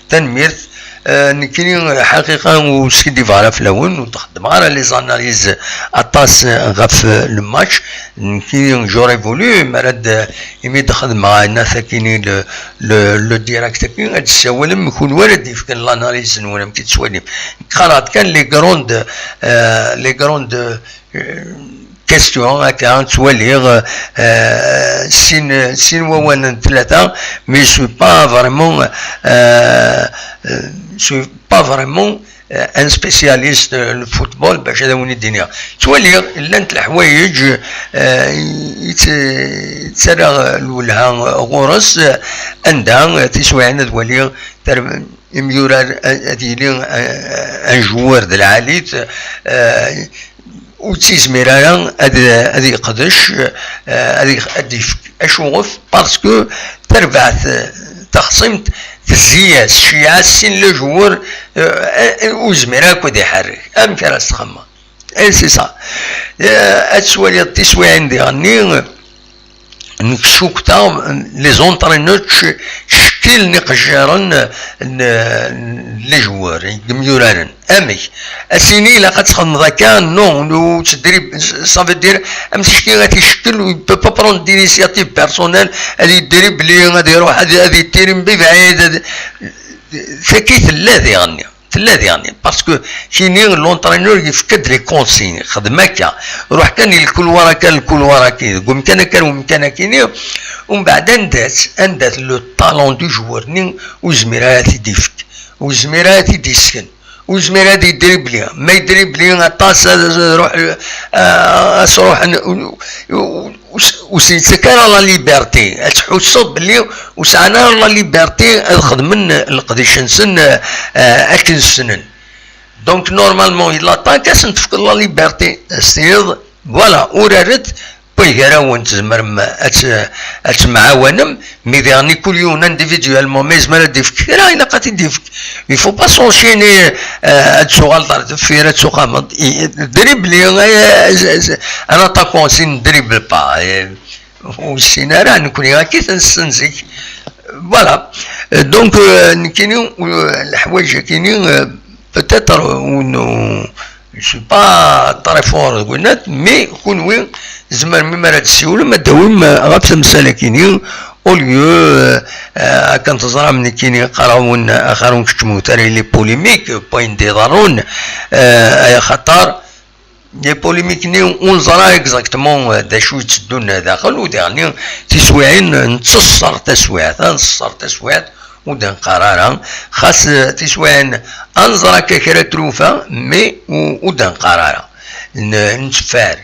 Tanemmirt. Eh, nekkini, lḥaqiqa, ur skiddibeɣ ara fell-awen, ur d-xeddmeɣ ara les analyses aṭas ɣef, eh, le match. Nekkini, j'aurais voulu, mi ara d-, imi d-xedmeɣ ayen akini le, le, le direct-agi, ad d-ssawalem, kunwi ara d-yefken l'analyse-nwen, amek i tettwalim. Qqareɣ-d kan les grandes, eh, les grandes, eh, questions, akka, ttwaliɣ, eh, sin, sin wawalen, tlata, mais je suis pas vraiment, eh, eh, je suis pas vraiment, eh, un spécialiste, eh, le football, bac ad awen-id-iniɣ. Ttwaliɣ, llant leḥwayeǧ, eh, i tt-, ttarraɣ lwelha ɣur-s, eh, anda, eh, tiswiɛin ad waliɣ, tar-, imyurar, ad yili un joueur de lɛali, ur ttizmir ara ad ad yeqdec, ad yefk accuɣef, parce que tarbaɛt taxṣimt tezzi-as, tceyyeɛ-as sin les joueurs, ur yezmir akk ad iḥerrek. Amek ara s-txemmeḍ? Eh, c'est ça. Ad twaliḍ tiswiɛin diɣenni, nekk cukteɣ les entraîneurs ttcekkilen iqejjiren n les joueurs, n yimyuraren. Amek? Ad s-yini ilaq ad txedmeḍ akka? Non, ur ttedrib, ça veut dire amsecki ad t-icekkel, il peut pas prendre d'initiative personnelle, ad yedribli, ad iruḥ ad ad yettirim bibɛid. Tagi tella diɣenni. Tella diɣenni, parce que kini l'entraîneur yefka-d les consignes, xdem akka, ruḥ kan i lkulwar akka, lkulwar akka, deg umkan akka, umkan akini, umbeɛd anda-t, anda-t le talent du joueur-nni, ur yezmir ara ad t-id-yefk, ur yezmir ara ad t-id-yesken, ur yezmir ad yedribli, ma yedribli aṭas ad ruḥ, ad s-ruḥen, ur s-yettak ara la liberté, ad tḥusseḍ belli ur sɛan ara la liberté ad xedmen leqdic-nsen akken ssnen. Donc normalement il attaque, ad sen-tefkeḍ la liberté, ad s-tiniḍ voilà, uraret, wway gar-awen, tzemrem ad temɛawanem, mi diɣen kul yiwen individuellement ma yezmer ad d-yefk kra, ilaq ad t-id-yefk. Il faut pas s'enchaîner, ad tuɣaleḍ ar deffir, ad tuqameḍ, dribli, un attaquant s'il ne dribble pas, ur yessin ara, nekkni akka i t-nessen zik. Voilà. Donc nekkini leḥwayeǧ-akini, peut-être, ur n- je suis pas très fort deg winat, mais kunwi tzemrem mi ara d-tessiwlem ad d-tawim ɣef temsal-akini, au lieu akken teẓram nekkini qqareɣ-awen axir ur nkeččmut ara i les polémiques, wway n d-iḍerrun, axaṭer les polémiques-nni ur neẓra exactement d acu yetteddun daxel, u diɣenni tiswiɛin nttesser taswiɛt, ad nttesser taswiɛt, ur d-neqqar ara, xas tiswiɛin ad nẓer akka kra trufa, mais ur d-neqqar ara, netteffer.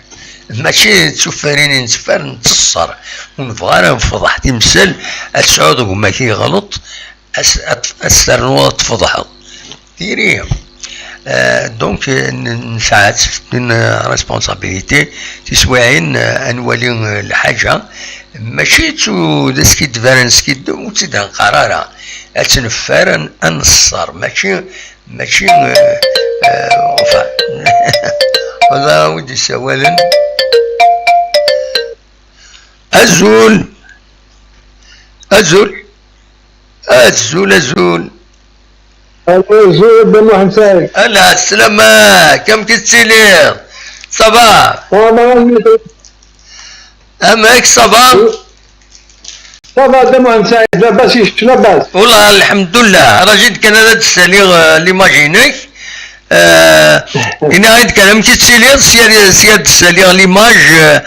Mačči d tuffarin i netteffer, nettesser. Ur nebɣi ara nefḍeḥ timsal, ad tesɛuḍ gma-k yeɣleḍ, ad s-ternuḍ ad tfeḍḥeḍ. Tiri. Donc nesɛa-tt une responsabilité, tiswiɛin ad nwali lḥaǧa, mačči d askiddeb ara neskiddeb, ur tt-id-neqqar ara, ad tt-neffer, ad nṣer, mačči, mačči, enfin, wala wi d-isawalen. Azul. Azul. Azul, azul. Azul, Dda Muḥend Saɛid. Ala, sslam-ak, amek i tettiliḍ? Ça va? Ça va, amek, ça va? Ça va, Dda Muḥend Saɛid, labas, kečč labas? Wala, lḥemdullah. Raji-d kan ad d-ssaliɣ l'image-inek. Ini-aɣ-d kan amek i tettiliḍ, sya, sya d-ssaliɣ l'image,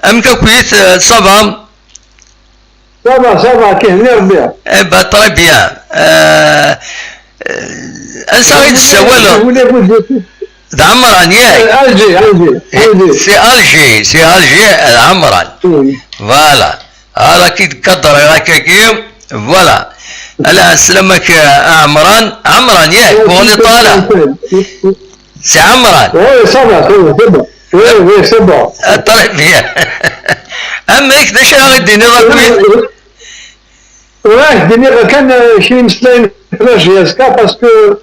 amek akkit, ça va? Ça va, ça va, kihni Rebbi. Eh ben, très bien. Ansa i d-tessawaleḍ? D Ɛemran, yak? Alger, Alger, Alger. C'est Alger, c'est Alger, d Ɛemran. Voilà. Ara ki-d-kadreɣ akkagi. Voilà. Ala, sslam-ak a Ɛemran. Ɛemran, yak? Buɣni ṭala. Si Ɛemran. Oui, ça va, c'est bon, c'est bon. Oui, oui, c'est bon. Ah, très bien. Amek, d acu ara ɣ-d-tiniḍ akk? Oui, oui. Ur ak-d-iniɣ kan, kra imeslayen ɣef la J S K, parce que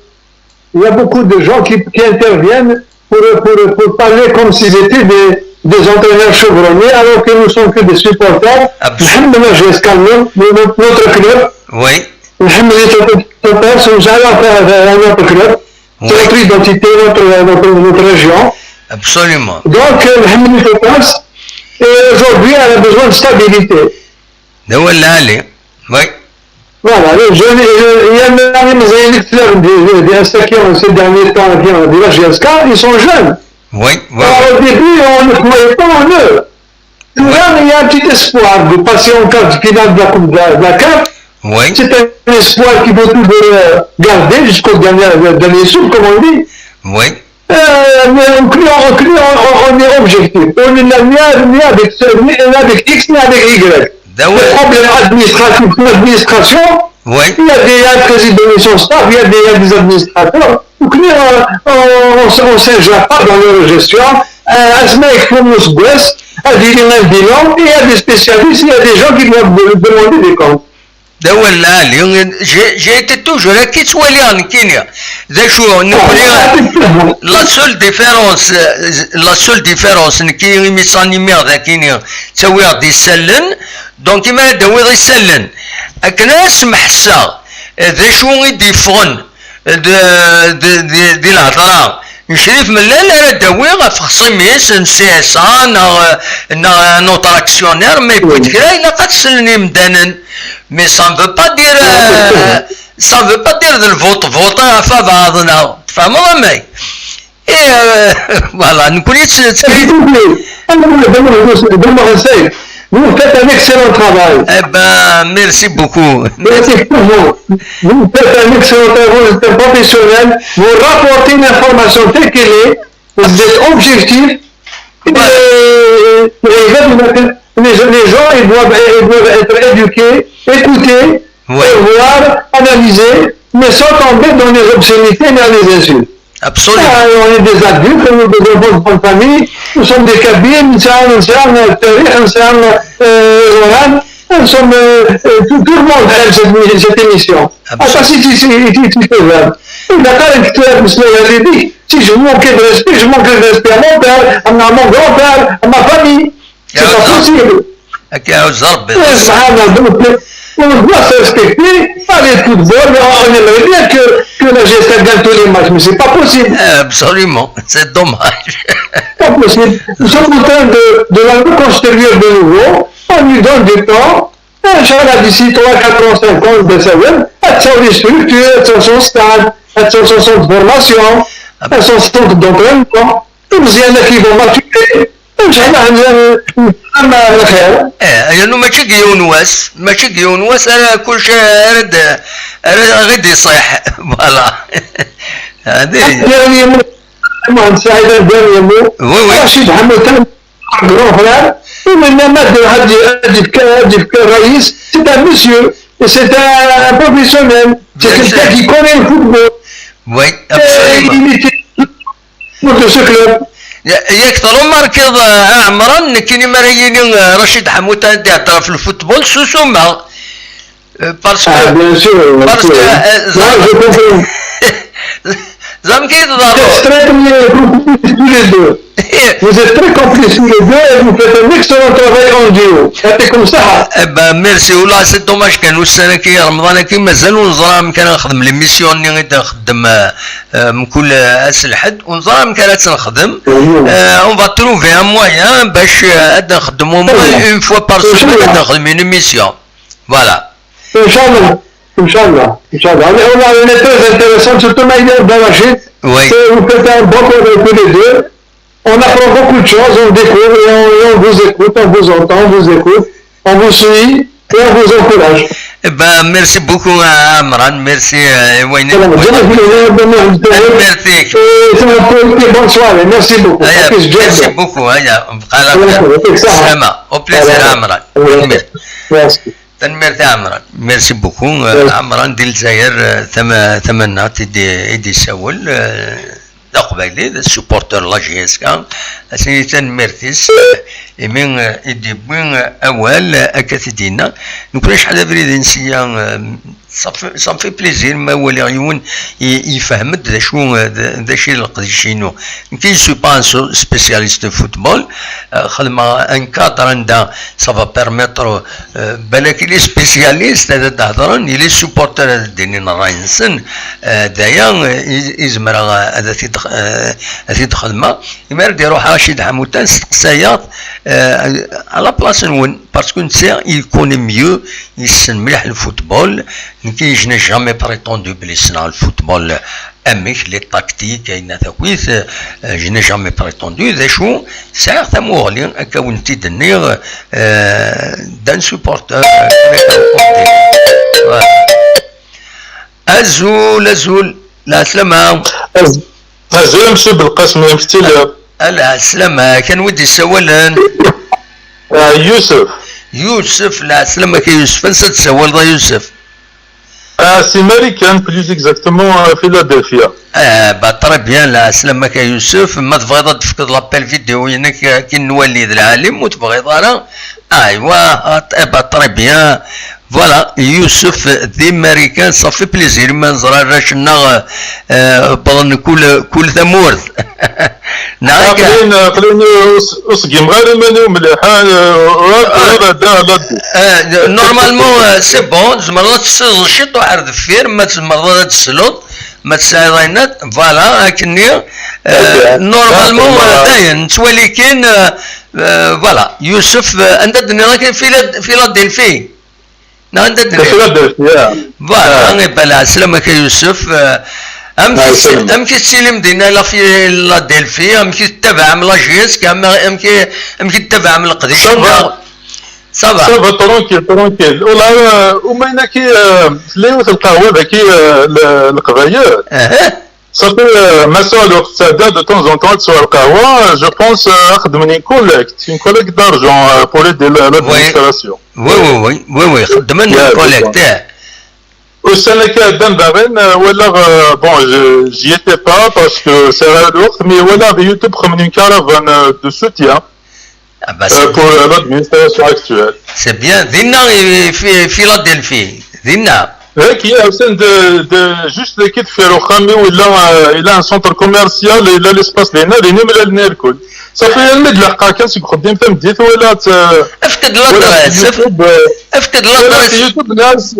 il y a beaucoup de gens qui, qui interviennent pour, pour, pour parler comme s'ils étaient des, des entraîneurs chevronnés, alors que nous sommes que des supporters. Absolument. Nḥemmel la J S K, nous, nous, notre, notre club. Oui. Nḥemmel les supporters, nous allons faire, euh, notre club, oui, notre identité, notre, notre, notre région. Absolument. Donc, euh, nḥemmel les supporters, et aujourd'hui, elle a besoin de stabilité. D awal lɛali. Oui. Voilà, les jeunes, euh, il y a même les jeunes qui, qui, qui, ces derniers temps, qui ont de la J S K, ils sont jeunes. Oui, oui. Alors, au début, on ne croyait pas en eux. Là, il y a un petit espoir de passer en quart de finale de la Coupe de la, de la CAF. Oui. C'est un espoir qu'il faut toujours, euh, garder jusqu'au dernier, euh, dernier souffle, comme on dit. Oui. Euh, mais on, on, on, on est objectif. On n'a ni, ni avec ce, ni, ni avec X, ni avec Y. Le problème administratif, l'administration, Oui. Il y a des, il y a un président de son staff, il y a des, il y a des administrateurs. Donc, nous, euh, on, on, on s'ingère pas dans leur gestion. Euh, asma yekfun useggas, ad yili un bilan, et il y a des spécialistes, il y a des gens qui doivent de- demander des comptes. D awal lɛali, j'ai j'ai été toujours akka i ttwaliɣ nekkini. D acu, nekkni, la seule différence, euh, la seule différence, nekki imi ttanimeɣ d akini, ttawiɣ-d isallen, donc imi ara d-awiḍ isallen, akken ara smeḥseɣ, euh, d acu i d-yeffɣen, d, d, d, di lhedra n Crif Mellal ara d-awiɣ ɣef texṣimin-is n C S A neɣ, neɣ un autre actionnaire, ma yewwi-d kra ilaq ad t-slen yimdanen. Mais ça ne veut pas dire, euh, ça ne veut pas dire de vote, voter ɣef abaɛḍ-nneɣ. Tfehmeḍ amek? Et, euh, voilà, nekkni tt- tt- Vous faites un excellent travail. Eh ben, merci beaucoup. Merci pour vous. Vous faites un excellent travail, vous êtes un professionnel. Vous rapportez l'information telle qu'elle est. Vous êtes objectif. Et, et les, les gens, ils doivent, ils doivent être éduqués, écoutés, ouais, et voir, analyser, mais sans tomber dans les obscénités ni les insultes. Absolument. Ah, on est des adultes, on est des enfants de bonne famille, nous sommes des Kabyles, nous sommes, nous sommes, euh, nous sommes, euh, tout, tout le monde aime cette, cette émission. Absolument. Ah, ça, c'est, c'est, c'est, c'est faisable. Et d'accord, il faut que je manque de respect, je manque de respect à mon père, à mon grand-père, à ma famille. C'est pas possible. Akka, euh, Zarbi. Euh, subhanallah, donc, euh, on doit se respecter. Pas les football, on aimerait bien que, que la G S A gagne tous les matchs, mais c'est pas possible. Absolument, c'est dommage. Pas possible. Nous sommes en train de, de la reconstruire de nouveau. On lui donne du temps. Inch'Allah, d'ici trois, quatre ans, cinq ans, ben, ça va. Elle sort les structures, elle sort son stade, elle sort son centre de formation, elle sort son centre d'entraînement. Meziane qui vont maturer. Inch'Allah, eh, yernu mačči deg yiwen wass, mačči deg yiwen wass ara kullec ara d-, ara ɣid iṣiḥ. Voilà. Hadi. Dernier mot, Mohamed Saïd, un dernier mot. Oui, oui. Rachid Hamilton, grand frère, il m'a dit, il dit, il dit, c'est un monsieur, et c'est un, un professionnel, c'est quelqu'un qui connaît le football. Oui, absolument. Et il était de ce club. Yak tṛumarkiḍ, a Ɛemran, nekkini mi ara yini, eh, Rachid Ḥamut ad d-ihder ɣef lfutbol, susumeɣ. Eh, parce que, ah, bien sûr, parce que, eh, moi, je comprends. Ẓer amek i teḍerru. Vous êtes très complices tous les deux. Vous êtes très complices tous les deux et vous faites un excellent travail en duo. Yɛṭikum ṣṣeḥḥa. Eh ben, merci. Wallah, c'est dommage kan ussan-agi, Remḍan-agi, mazal ur neẓra amek ara nexdem l'émission-nni i d-nxeddem, eh, eh, mkul, eh, ass Lḥedd. Ur neẓra amek ara tt-nexdem. Eh, on va trouver un moyen bac, eh, ad nxeddem au moins une fois par semaine, ad nxeddem une émission. Voilà. Inch'Allah. Inch'Allah. Inch'Allah. On est, on est très intéressant, surtout ma idée de Rachid. Oui. C'est, vous faites un bon travail tous les deux. On apprend beaucoup de choses, on découvre et on, et on vous écoute, on vous entend, on vous écoute, on vous suit et on vous encourage. Eh ben, merci beaucoup, eh, Ɛemran. Merci, eh, i wayen i voilà, merci. Et c'est un peu, bonne soirée. Merci beaucoup. Merci beaucoup. Au plaisir, Ɛemran. Merci. Tanemmirt a Ɛemran. Merci beaucoup. Euh, Ɛemran di Lezzayer, euh, tama-, tamannaɣt i d-, i d-yessawel, euh, d aqbayli, d supporter n la J S K. Ad s-nini tanemmirt-is, euh, imi, euh, i d-yewwi, euh, awal, euh, akka t-id-yenna. Nekkni acḥal abrid i nseyya, euh, ça fait, ça me fait plaisir ma waliɣ yiwen i, yefhem-d d acu, euh, d, d acu i leqdic-inu. Nekk, je suis pas un so-, spécialiste de football, euh, xedmeɣ un cadre anda ça va permettre, euh, balak i les spécialistes ad d-hedren, i les supporters ad d-inin ṛṛay-nsen, euh, d aya, euh, i, i zemreɣ, euh, ad t-id-, euh, ad t-id-xedmeɣ. Imi ara d-iruḥ Rachid Ḥamutan, steqsayeɣ-t, euh, à la place-nwen, parce que netta, il connaît mieux, yessen mliḥ le football, nekk, je n'ai jamais prétendu belli ssneɣ le football amek, les tactiques, ayen akk-it, euh, je n'ai jamais prétendu. D acu, sɛiɣ tamuɣli, akka wen-t-id-nniɣ, euh, d'un supporter, euh, voilà. Azul, azul, lɛeslama. Az-, azul, a Monsieur Belqasem, amek telliḍ? A lɛeslama, kan wi d-yessawalen? Ah, Yusef. Yusef, lɛeslama-k a Yusef, ansa d-tsawaleḍ a Yusef? Ah, c'est américain, plus exactement, euh, Philadelphia. Eh, bah, très bien, la, slam-ak a Yusuf. Ma tebɣiḍ ad d-tefkeḍ l'appel vidéo-inek, eh, akken nwali d lɛali, ma ur tebɣiḍ ara, aywa, eh, bah, très bien. Voilà, Yusuf d Américain, ça fait plaisir. Ma neẓra arrac-nneɣ, eh, wwḍen kul, kul tamurt. Neɣ akka? Aql-in, aql-in ur s-, ur ṣeggimeɣ ara iman-iw mliḥ, ah, ur, ur, ur, ur, ur, ur, ur. Eh, normalement, eh, c'est bon, tzemreḍ ad tessiẓeḍ ciṭuḥ ar deffir, ma tzemreḍ ad tesleḍ, ma tesɛiḍ ayen ad, voilà, akkenni, eh, normalement, eh, dayen, nettwali kan, eh, eh, voilà, Yusuf, eh, anda d-nniɣ akka, Fila-, Philadelphie. Neɣ anda d-nniɣ? Philadelphie, yeah. Voilà, eh, bala, slam-ak a Yusuf, eh, amek i, amek i tettilim dinna la Philadelphie, amek i tettabaɛem la J S K, am-, amek i, amek i tettabaɛem leqdic? Ça va. Ça va. Ça va, tranquille, tranquille. Ula, euh, umayna ki, euh, tella yiwet lqahwa daki, euh, le, Leqbayel. Eh. Ça fait, euh, ma ça, alors, ça date de temps en temps, sur le qahwa, je pense, euh, à une collecte, une collecte d'argent, euh, pour aider la, l'administration. Oui, oui, oui, oui, oui, xeddmen une collecte, eh. Ussan-agi iɛeddan daɣen, euh, walaɣ, euh, bon, je, j'y étais pas parce que c'est rare, mais walaɣ di YouTube xedmen une caravane, euh, de soutien, ah, bah, euh, c'est pour, euh, l'administration actuelle. C'est bien. Dinna i, fi, Philadelphie. Dinna. Dagi, atan de, de, juste dagi deffir uxxam-iw, yella, euh, yella un centre commercial, yella l'espace dinna, dinna i mlalen irkul. Ça fait almi d-leḥqeɣ kan seg uxeddim tameddit, walaɣ-tt, euh, efk-d l'adresse, walaɣ-tt, efk-, YouTube, euh, efk-d l'adresse. Walaɣ-tt YouTube, nniɣ-as,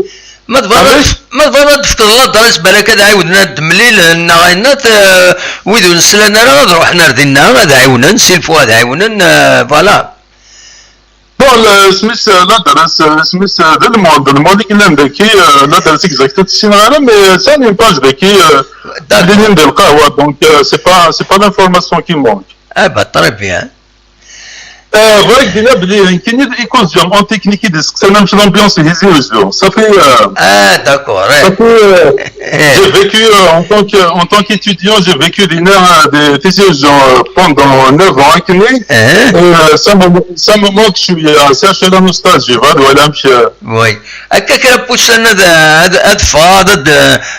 ma tebɣiḍ ad, ma tebɣiḍ ad d-tefkeḍ l'adresse, balak ad ɛiwden ad d-mlilen, neɣ ayen, eh, wid ur neslan ara ad ruḥen ar dinna, ad ɛiwnen, s'il faut ad ɛiwnen, eh, voilà. Bon, le, isem-is, eh, l'adresse, eh, isem-is, eh, d lmond, lmond i yellan daki, eh, l'adresse exacte ur tt-ssineɣ ara, mais, eh, sɛan une page daki, eh, d'accord, lilin di lqahwa, donc, eh, c'est pas, c'est pas l'information qui manque. Ah bah, très bien. Eh, bɣiɣ ad k-d-iniɣ belli nekkini d écosystème en technique i d-iseqsan amek l'ambiance di Tizi Uzzu. Ça fait, eh, ah, d'accord, eh, ça fait, eh, j'ai vécu, eh, en tant que, en tant qu'étudiant, j'ai vécu dinna, eh, di Tizi Uzzu, eh, pendant neuf ans, akkenni. Eh. Eh, ça me, ça me manque, je suis, eh, c'est un nostalgie, voilà, voilà, amek, eh. Oui. Akka kra n wussan ad, ad, ad ffɣeɣ, ad, ad,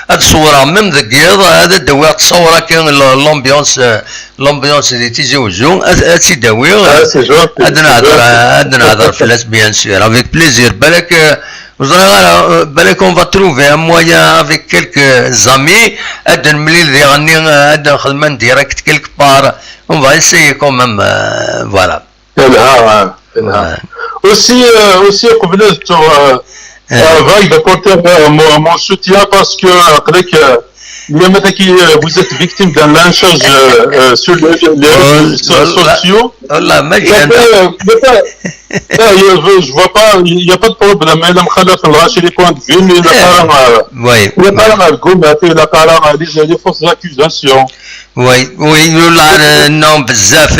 ad ṣewreɣ même deg yiḍ, ad, ad d-awiɣ ttṣawra kan l-, l'ambiance, eh, l'ambiance di Tizi Uzzu, ad, ad tt-id-awiɣ, ah, c'est gentil, ad nehder, c'est gentil, ad nehder fell-as, bien sûr, avec plaisir. Balak, euh, ur ẓriɣ ara, euh, balak on va trouver un moyen avec quelques amis, ad nemlil diɣenni, euh, ad nexdem un direct quelque part. On va essayer quand même, euh, voilà. Yelha, ah, yelha. Ouais. Aussi, euh, aussi, qbel ad ttuɣ, euh, eh, euh, bɣiɣ ad d-apporter, euh, mon, mon soutien parce que, euh, aql-ak, euh, il y a maintenant qui, euh, vous êtes victime d'un lynchage, euh, euh, sur les, les réseaux so-, sociaux. Wallah, ma ǧǧan. Il y a pas, euh, il y a pas, là, il y a, je, je vois pas, il y a pas de problème. Il y a pas, euh, oui, il y a pas, euh, les, les fausses accusations. Oui, oui, ula, euh, non, bezzaf.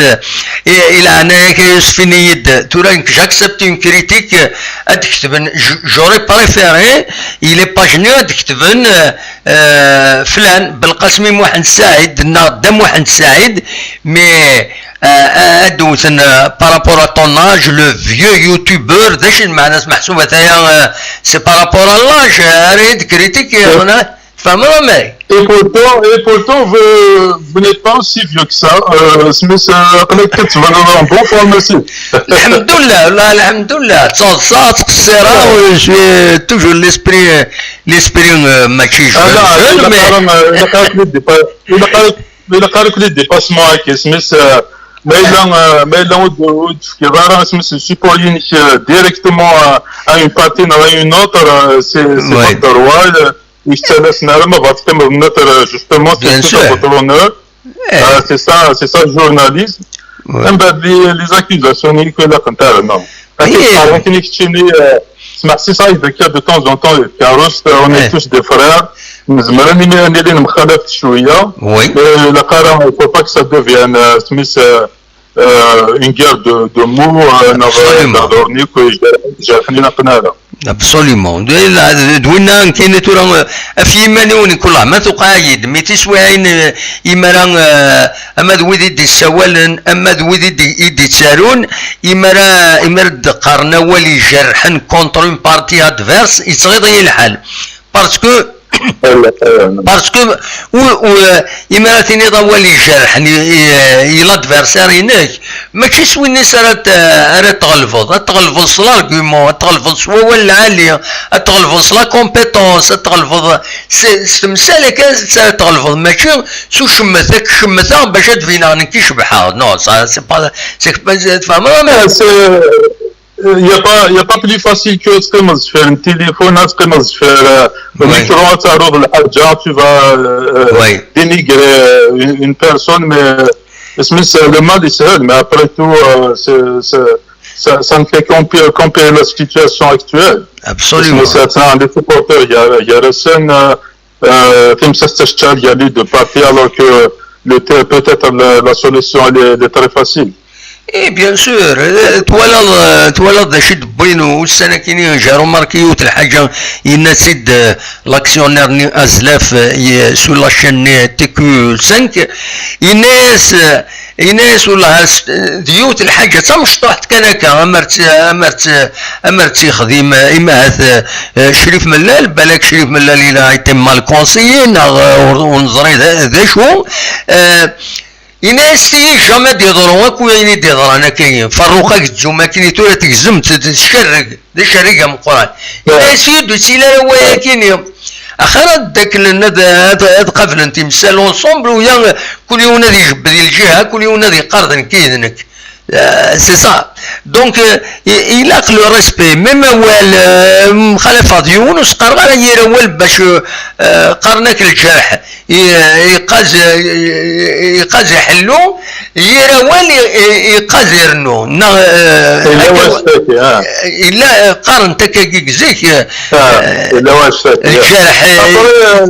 I, i leɛnaya-k a Yusef, ini-yi-d, tura nekk, j'accepte une critique, euh, ad d-ketben, j-, j'aurais préféré, il est pas gênant ad d-ketben, euh, euh, flan, Belqasem Muḥend Saɛid, neɣ Dda Muḥend Saɛid, mais, euh, euh, ad d-wten, euh, par rapport à ton âge, le vieux youtubeur, d acu i d lmeɛna-s, meḥsub ataya, euh, c'est par rapport à l'âge, euh, ara yi-d-critique, euh, Tfehmeḍ amek? Et pourtant, et pourtant, vous, vous n'êtes pas aussi vieux que ça. Euh, isem-is, euh, aql-ak tettbaneḍ en bonne forme aussi. Lḥemdullah, wallah, lḥemdullah. Ttaḍsaɣ, ttqeṣṣireɣ, je suis toujours l'esprit, l'esprit, euh, mačči jeune, mais ilaq ara, euh, ilaq ara, ilaq ara, ilaq ara les dépassements, akka, isem-is, euh, ma yella, euh, ma yella ur d-, ur d-tefkiḍ ara, isem-is, support-inek, euh, directement, euh, à une partie neɣ à une autre, euh, c'est, c'est pas droit, euh, yettalasen ara ma bɣa teqqimeḍ neutre, justement, c'est tout à votre honneur. Euh, c'est ça, c'est ça le journalisme. Même les, les accusations, il faut la compter, non. Parce que, par exemple, keččini, euh, smeḥsiseɣ-ak-d akka de temps en temps, Carlos, euh, on est tous des frères. Nezmer ad nili, ad nili nemxalaf cwiya. Mais ilaq ara, il faut pas que ça devienne, euh, isem-is, euh, euh, une guerre de, de mots, euh, neɣ, euh, d lehdur-nni, jerḥen-in aqn ara. Absolument. D, d, d winna nekkini tura, euh, af yiman-iw nekk, wellah ma tuqeɛ-iyi-d, mi tiswiɛin, euh, imara, euh, ama d wid i d-issawalen, ama d wid i d-, i d-ittarun, imara, imara d-qqaren awal ijerḥen contre une partie adverse, yettɣiḍ-iyi lḥal. Parce que parce que u, u, imi ara tiniḍ awal ijerḥen i, i, i l'adversaire-inek, mačči s win-is ara t-, ara tɣelbeḍ. Ad tɣelbeḍ s l'argument, ad tɣelbeḍ s wawal lɛali, ad tɣelbeḍ s la compétence, ad tɣelbeḍ s, s temsal akka s ara tɣelbeḍ, mačči s ucemmet, ad k-cemmeteɣ bac ad d-bineɣ nekk i cebḥeɣ. Non, ça, c'est pas, c'est pas, tfehmeḍ? Ah, c'est, il y a pas, il y a pas plus facile que teqqimeḍ sfir n tilifun, ad teqqimeḍ sfir, euh, le micro, ad taruḍ lḥaǧa, tu vas, euh, dénigrer, euh, une, une personne, mais, euh, mais c'est le mal, c'est, mais après tout, euh, c'est, c'est, ça, ça ne fait qu'empirer, qu'empirer la situation actuelle. Absolument. Mais c'est ça, les supporters, il y a, il y a Rasen, euh, euh, Tim Sestechal, il y a les deux parties, alors que le, peut-être la, la solution, elle est, elle est très facile. Et bien sûr, euh, twalaḍ, euh, twalaḍ d acu i d-wwin ussan-akini, j'ai remarqué yiwet lḥaǧa, yenna-tt-id, euh, l'actionnaire-nni Azlaf, euh, sur la chaîne-nni T Q cinq, yenna-yas, euh, Yenna-yas, wellah, s-, d yiwet lḥaǧa d tamecṭuḥt kan akka, amer tt-, amer tt-, amer tt-yexdim, eh, imahat, eh, eh, Crif Mellal, balak Crif Mellal il a été mal conseillé, neɣ, eh, ur, ur neẓri d, d acu. Eh, yenna-yas, tigi jamais d-yeḍru akk wayen i d-yeḍran akka, Ferruq Agezzum akken i tura tegzem-t, d, d ccerreg. D acerrig ameqqran. Yenna-yas, ur d-yettili ara wayakini. Axir ad ddaklen, ad, ad, ad qablen timsal ensemble, u ya, kul yiwen ad ijebbed i lǧiha, kul yiwen ad yeqqar d nekk i d nekk. Euh, c'est ça. Donc, euh, i-, ilaq le respect. Même awal, euh, mxalafeɣ d yiwen, ur s-qqareɣ ara yir awal bac, euh, qqaren-ak lǧerḥ. I-, iqaz, i-, iqaz iḥellu, yir awal i-, i-, iqaz irennu. Neɣ, eh, yella akka, wactaki, ah. Yella, eh, qqaren-t akkagi deg zik, eh, ah, eh, yella wactaki, ah. Lǧerḥ, eh, après,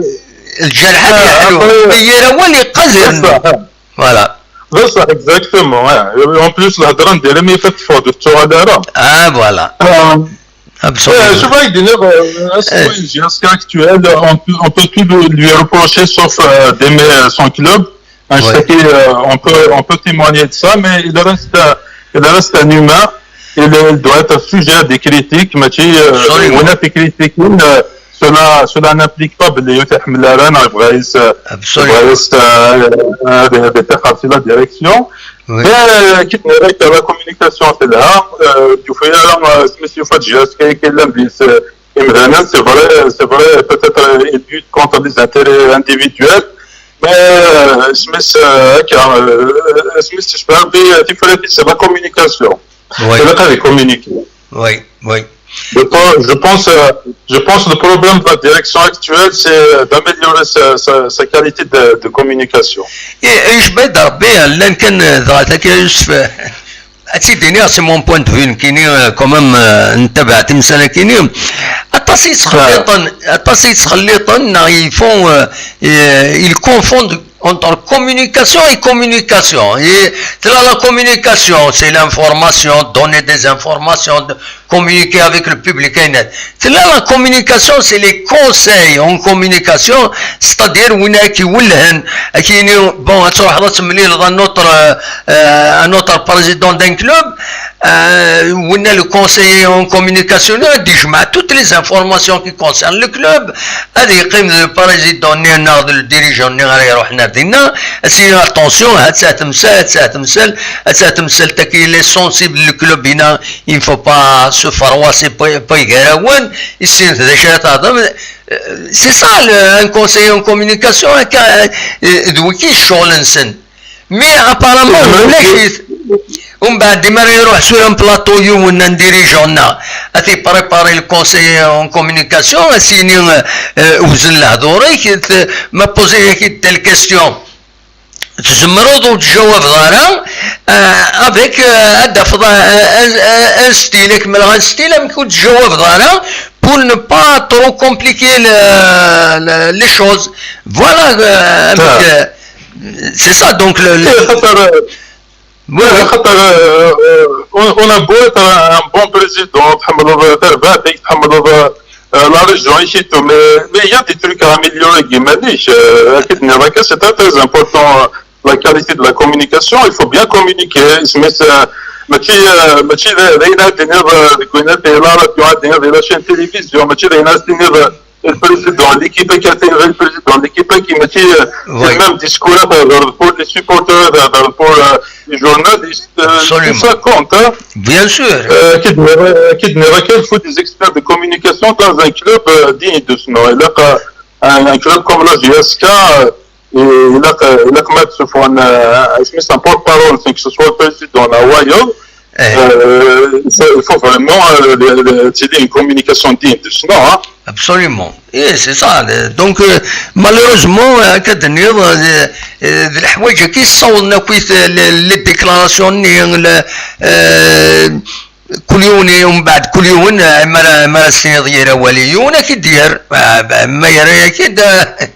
lǧerḥ ad, ah, yeḥlu. Après, mais yir awal iqaz irennu. Voilà. D ṣṣeḥ, exactement, ah. En plus, lhedra n diri mi teṭṭfeḍ ur tettuɣal ara. Ah, voilà. Ah. Absolument. Euh, je vois, il est, euh, est-ce que J S K actuel, on peut, on peut tout lui, lui reprocher sauf, euh, d'aimer, euh, son club. Un, ouais, chacun, euh, on peut, on peut témoigner de ça, mais il reste, euh, il reste un humain. Il, il doit être sujet à des critiques, mais tu, euh, absolument, on a des critiques, euh, cela, cela n'implique pas باللي يتحمل رانا بغا يس-، absolument, بغا يس-، euh, euh, des, des تخر في la direction. Oui. Mais, euh, كي تنريك la communication تلها، euh, يوفي، euh, سميتو فات J S K كاين لمبيس، euh, إمدانا، c'est vrai, c'est vrai, peut-être, euh, il lutte contre les intérêts individuels, mais, euh, سميت، euh, هكا، euh, سميت تشبه ب-، تفرق، c'est la communication. Oui. C'est la communication. Oui, oui. Je pense, je pense, euh, je pense le problème de la direction actuelle, c'est, euh, d'améliorer sa, sa, sa qualité de, de communication. Et, et je vais dire, bien, لان كان ضغط هكا يوسف، ad tt-id-iniɣ, c'est mon point de vue, nekkini, euh, quand même, euh, ntabaɛ timsal-akini. Aṭas i yettxelliṭen, aṭas i yettxelliṭen, neɣ ils font, euh, euh, ils confondent entre communication et communication. Et là, la communication, c'est l'information, donner des informations, de communiquer avec le public. Tella la communication, c'est les conseils en communication, c'est-à-dire, win ara k-iwellhen, ad k-yini, bon, ad truḥeḍ ad temlileḍ un autre, euh, euh, un autre président d'un club, euh, winna le conseiller en communication, ad d-yejmeɛ toutes les informations qui concernent le club, ad yeqqim d le président-nni neɣ d le dirigeant-nni ara iruḥen ar dinna, ad s-yini attention, ha-tt-a temsal, ha-tt-a temsal, ha-tt-a temsal, taki, il est sensible le club-inna, il ne faut pas se froisser, pas, pas gar-awen, issin d acu ara tehḍem. Euh, c'est ça, le, un conseiller en communication, un ca-, euh, d wiki ccɣel-nsen. Mais apparemment, ulac-it. Umbeɛd, imi ara iruḥ sur un plateau yiwen n dirigeant-nneɣ, ad t-ipréparer le conseiller en communication, ad s-yini, euh, euh, wzen lehdur-ik, t-, ma poser-ak-id telle question. Tzemreḍ ur tjawabeḍ ara, euh, avec, euh, ad d-tafeḍ, euh, un, un, un style, akemmleɣ un style, amek ur tjawabeḍ ara, pour ne pas trop compliquer le, le, les choses. Voilà, euh, amek, euh, c'est ça, donc, le, le, euh, on, on a beau être un, un bon président, تحملوا التربة، تحملوا euh, la région ici tout, mais, mais il y a des trucs à améliorer, كيما نيش, euh, أكيد نراك, c'est très, très important, euh, la qualité de la communication, il faut bien communiquer, mais, euh, ماشي, euh, ماشي داينا تنير, euh, كوينات داير la radio, داير la chaîne télévision, ماشي داينا تنير, euh, le président de l'équipe, qui a été le président de l'équipe, qui me dit, euh, c'est le même discours pour les supporters, pour les journalistes, euh, tout ça compte, hein. Bien sûr. Euh, qui devrait, qui devrait, qu'il faut des experts de communication dans un club, euh, digne de ce nom. Et là, un, un club comme la J S K, euh, et il a, il a quand même se font un, euh, un porte-parole, que ce soit le président, la Royal, euh, ça, il faut vraiment, euh, le, le, c'est une communication digne de ce nom, hein. Absolument. Et c'est ça. Donc, euh, malheureusement, euh, d leḥwayeǧ-agi yessawḍen akk les déclarations-nni, kul yiwen, umbeɛd kul yiwen, eh, mi ara, mi ara s-tiniḍ ger awal i yiwen, ad k-id-yerr. Ah, bah, ma yerra-yak-id, eh,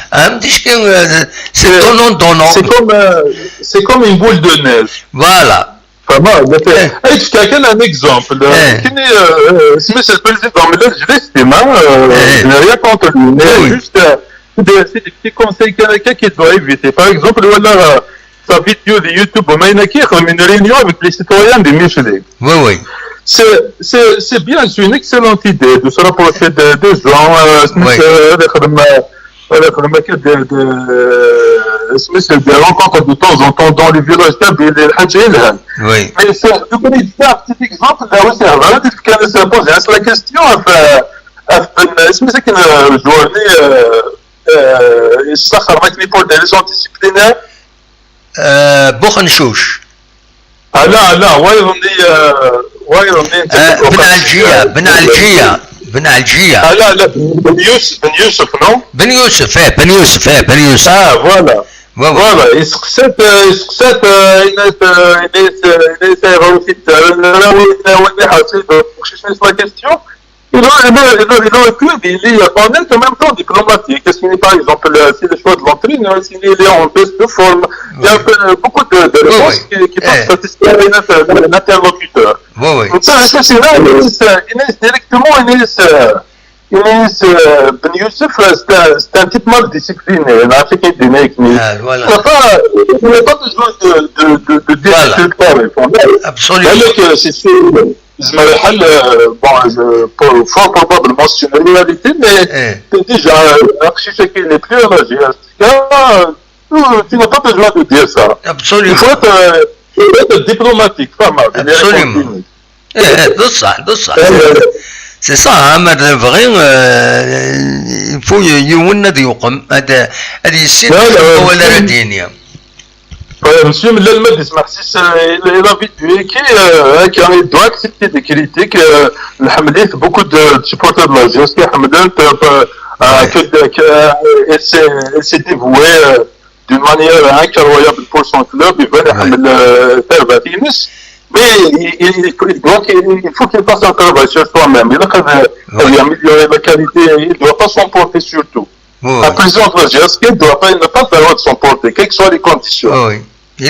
am ticki, eh, c'est donnant, donnant. C'est comme, euh, c'est comme une boule de neige. Voilà. Vraiment, eh, je te donne un exemple. Eh. Kini, euh, euh, c'est le président de la J S K, hein, euh, je n'ai rien contre lui, mais juste, euh, c'est des, c'est des petits conseils que, que, qu'il doit éviter. Par exemple, voilà, sa vidéo de YouTube, on a une qui une réunion avec les citoyens de Michelet. Oui, oui. C'est, c'est, c'est bien, c'est une excellente idée de se rapprocher de, des gens, euh, de, de, de, des rencontres de temps en temps dans les villages kabyles, les Hadjil. Oui. Mais c'est, je connais un petit exemple, là aussi, c'est vrai, c'est poser la question, enfin, c'est que, euh, je dois dire, euh, euh, ça, ça va être pour des raisons disciplinaires. آه، بوخنشوش. آه، لا، لا، وايضًا دي، آه، وايضًا دي آه، بن علجية، بن علجية، بن علجية. آه، لا، لا، بن يوسف، بن يوسف، non؟ بن يوسف، إيه، بن يوسف، إيه، بن يوسف. آه، voilà. Oui, oui. Voilà، يسقسات، آه، يسقسات، آه، الناس، آه، الناس، آه، الناس يغاو في الدار. لا، وين، وين حاصل؟ شنو اسمها question؟ Il aurait, il aurait, il aurait, il aurait pu, il est honnête en même temps diplomatique. Est-ce qu'il est, par exemple, euh, si le choix de l'entraîneur, s'il est en baisse de forme, il y a, euh, beaucoup de, de réponses qui, qui peuvent satisfaire l'interlocuteur. Oui, oui. Donc ça, ça, c'est là, il est, euh, il est directement, il est, euh, il est, euh, Ben Youssef, euh, c'est un, c'est un type mal discipliné. Il a fait qu'il est, mais il n'a pas, il n'a pas besoin de, de, de, de dire des trucs pareils. Absolument. Alors que c'est sûr. يزمر يحل، آه، bon, je, pour, fort probablement, c'est une réalité, mais déjà, euh, un sujet qui n'est plus à la G S K, euh, tu n'as pas besoin de dire ça. Absolument. Il faut être, euh, il faut être diplomatique, pas mal. Absolument. إيه، إيه، بصح، بصح. C'est ça, hein, ma d-, vrai, euh, il faut y-, yiwen ad yuqem, ad, ad yissin wala ara d-yini. Monsieur Mlal Madis Mahsis, euh, il, il a vécu qui, euh, qui a, il doit accepter des critiques, euh, beaucoup de, de supporters de la G S K, euh, euh, que, que, euh, elle s'est, elle s'est dévouée, euh, d'une manière incroyable pour son club. Il va, euh, faire vingt et un. Mais il, il, il doit qu'il, il faut qu'il fasse un travail sur soi-même. Il a, euh, améliorer la qualité. Il ne doit pas s'emporter surtout. Un président de la G S K ne doit pas, il n'a pas le droit de s'emporter, quelles que soient les conditions. Ni,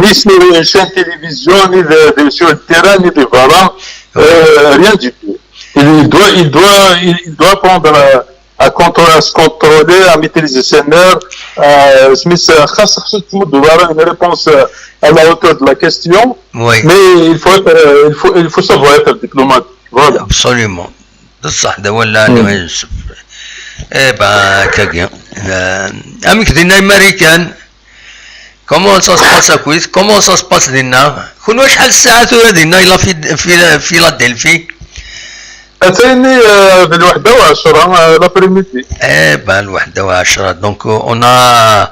ni sur une chaîne télévision, ni de, de, sur le terrain, ni de voilà, euh, rien du tout. Il doit, il doit, il, il doit apprendre à, à contrôler, à se contrôler, à maîtriser ses nerfs. Euh, mais c'est, خاص, خاص تمد une réponse, euh, à la hauteur de la question. Oui. Mais il faut être, euh, il faut, il faut savoir être diplomate. Voilà. Absolument. بصح هذا هو اللي يوسف. اي با كاكيا. آه، امك دينا امريكان. Comment ça se passe اكويت؟ Comment ça se passe دينا؟ كون واش حال الساعه ثورة دينا الا في في فيلادلفي؟ اتيني، آه، بالوحده وعشرة، آه، l'après-midi. اي با الوحده وعشرة. Donc on a،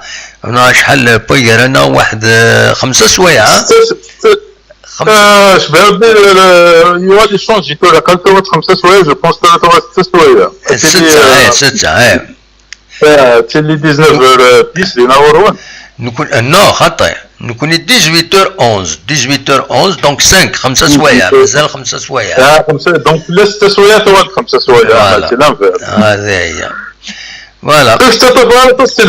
on a شحال بوير انا واحد، آه، خمسه سوايع. آه، شباب، آه، يوالي شونجي، تو قال تو خمسة سوايع، جو بونس تو ست سوايع. ستة، آه، إيه، ستة، إيه. آه، تيلي ديزنوف اور ديس دينا ورون. نكون، آه، نو، خطي. نكون ديزويت اور اونز، ديزويت اور اونز، دونك سانك، خمسة سوايع، مازال خمسة سوايع. آه، خمسة، دونك لا ست سوايع، تو خمسة سوايع، فوالا. سي لانفير. هذه هي. Voilà. Je te remercie,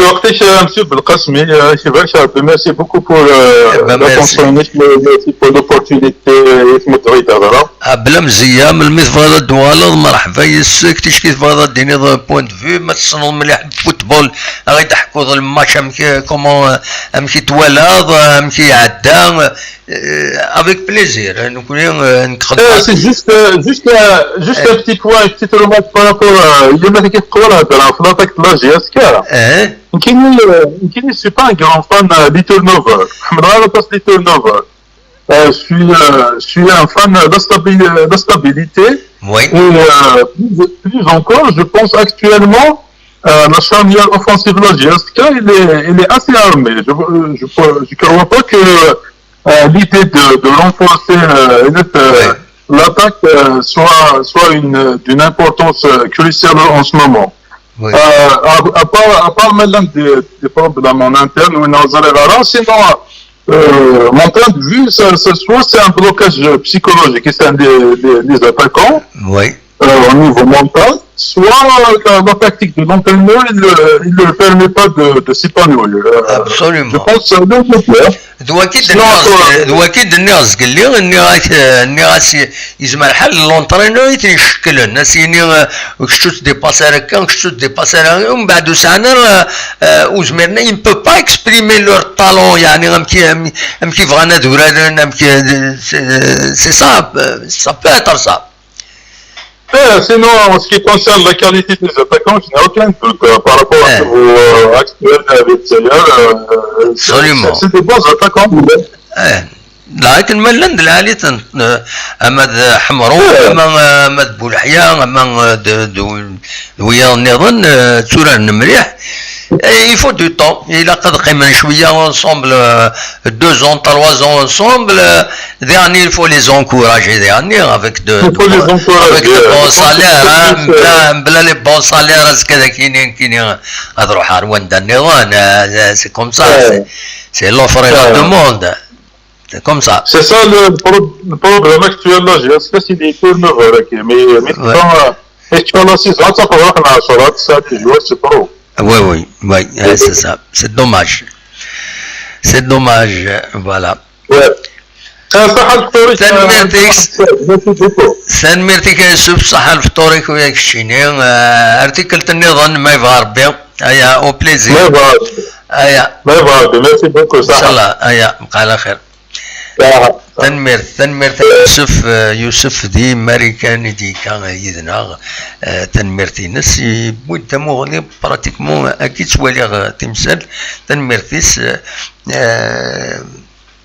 monsieur Belkacem, euh, je vous remercie beaucoup pour, euh, l'attention, merci pour l'opportunité et pour votre travail. Abla mzeyya, melmi tebɣiḍ ad d-tuɣaleḍ, merḥba yes-k. Ticki tebɣiḍ ad d-tiniḍ point de vue, ma tessneḍ mliḥ football, ad ɣ-d-teḥkuḍ lmatch amek, comment, amek i twalaḍ, amek i iɛedda, euh, avec plaisir. Nekkni, euh, nekk xeddmeɣ. Eh, c'est juste, euh, juste, euh, juste un petit point, une petite remarque par rapport à, il y a qui croit dans la, l'attaque de la G S K. Eh? Nekkini, euh, nekkini, je suis pas un grand fan, euh, du turnover. Je suis pas un fan de la stabi-, la stabilité. Oui. Et, euh, plus, plus encore, je pense actuellement, euh, la charnière offensive de la G S K, il est, il est assez armé. Je, je, je crois pas que, euh, l'idée de, de renforcer, euh, l'attaque, euh, soit, soit une, d'une importance, euh, cruciale en ce moment. Oui. Euh, à, à part, à part maintenant des, des problèmes en interne, ou une autre erreur, sinon, euh, mon point de vue, ça, ça, soit c'est un blocage psychologique, c'est un des, des, des attaquants, oui, euh, au niveau mental, soit la, la tactique de l'entraîneur, il ne le permet pas de, de s'épanouir. Euh, absolument. Je pense que c'est le contraire. D wagi d-nniɣ zgelli, nniɣ-as, nniɣ-as, yezmer lḥal l'entraîneur i ten-icekklen, as-yini, eh, kečč ur tdipasi ara akka, kečč ur tdipasi ara, umbeɛd ur sɛan ara, eh, ur zmiren, il ne peut pas exprimer leur talent, yeɛni amek, amek, amek i bɣan ad uraren, amek, eh, c'est, c'est ça, eh, ça peut être ça. Eh, sinon, en ce qui concerne la qualité des attaquants, je n'ai aucun doute, euh, par rapport à ce que vous, euh, exprimez avec Zaïre, euh, c'est, c'est des bons attaquants. Eh, la, akken ma llan d lɛali-ten, eh, ama d Ḥemru, ama, ama d Bulḥya, ama, eh, d, d, d wiyaḍ nniḍen, eh, tturaren mliḥ. Eh, il faut du temps. Ilaq ad qqimen cwiya ensemble, euh, deux ans, trois ans ensemble. Euh, dernier, il faut les encourager, dernier, avec de, avec de bons salaires, hein, mebla, mebla les bons salaires, azekka dagi nekkini ad ruḥeɣ ar wanda nniḍen, euh, c'est comme ça, c'est, c'est l'offre et la demande. C'est comme ça. C'est ça le pro-, le problème actuel là, j'ai askasi di turnover, mais, mais quand, euh, et tu as la saison, ça peut être la ça, tu joues, c'est pro. Oui, oui, oui, euh, c'est ça. C'est dommage. C'est dommage, euh, voilà. Ouais. Euh, ça, ça, ça, ça, tanemmirt-ik. Merci beaucoup. Tanemmirt-ik a Yusef, ṣaḥa lefṭur-ik u yak keččini. Euh, article nniḍen ma yebɣa Rebbi. Aya, au plaisir. Ma yebɣa Rebbi. Aya. Ma yebɣa Rebbi, merci beaucoup, ṣaḥa. Inchallah, aya, bqa ɛla xir. Tanemmirt, tanemmirt a Yusef, eh, Yusef di Marikan i d-yekka, eh, yid-neɣ, eh, tanemmirt-ines, yewwi-d tamuɣli, pratiquement, akka i ttwaliɣ, eh, timsal, tanemmirt-is, eh, eh,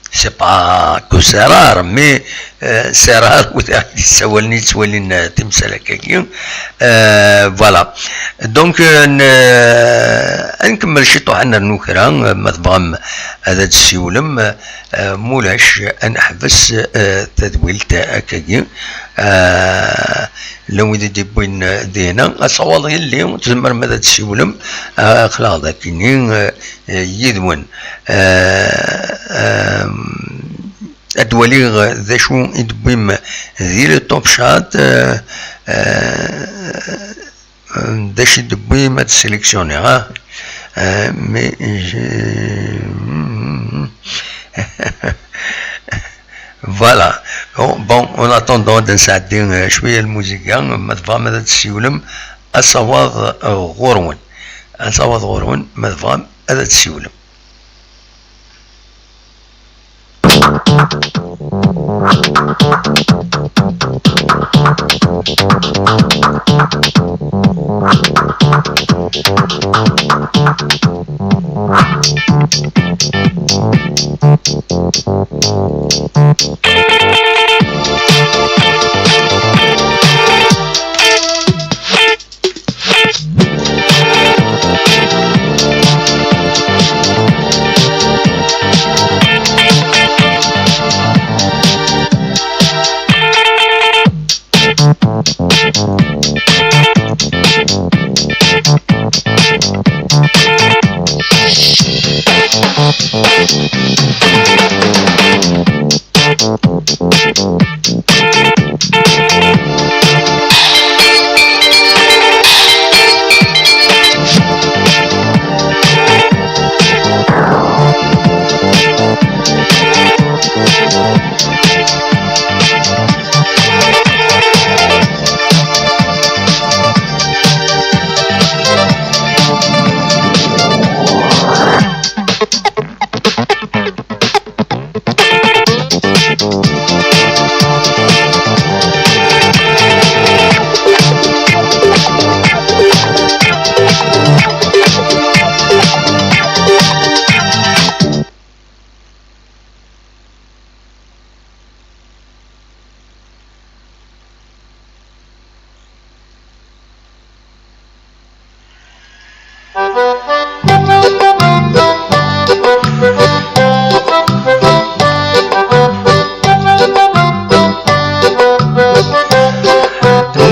c'est pas que Serrar, mais, eh, Serrar, wid i ɣ-d-yessawalen, yettwalin, eh, timsal akkagi, eh, voilà. Donc, eh, n-, eh, ad nkemmel ciṭuḥ, ad nernu kra, eh, ma tebɣam ad d-tessiwlem, eh, Eh, mulac, ad neḥbes, eh, tadwilt akkagi. Eh, llan wid i d-yewwin, eh, dinna. Asawaḍ yelli, tzemrem ad d-tessiwlem. Eh, aql-aɣ dagi, eh, eh, yid-wen. Eh, ehm, ad waliɣ d acu i d-tewwim di le top chat. Eh, eh, Euh, d acu i d-tewwim ad sélectionner, ah? Euh, mais je, voilà. Bon, bon, en attendant, ad nesɛeddi, euh, cwiya n lmuziga, ma tebɣam ad tessiwlem, asawaḍ, euh, ɣur-wen. Asawaḍ ɣur-wen, ma tebɣam ad tessiwlem.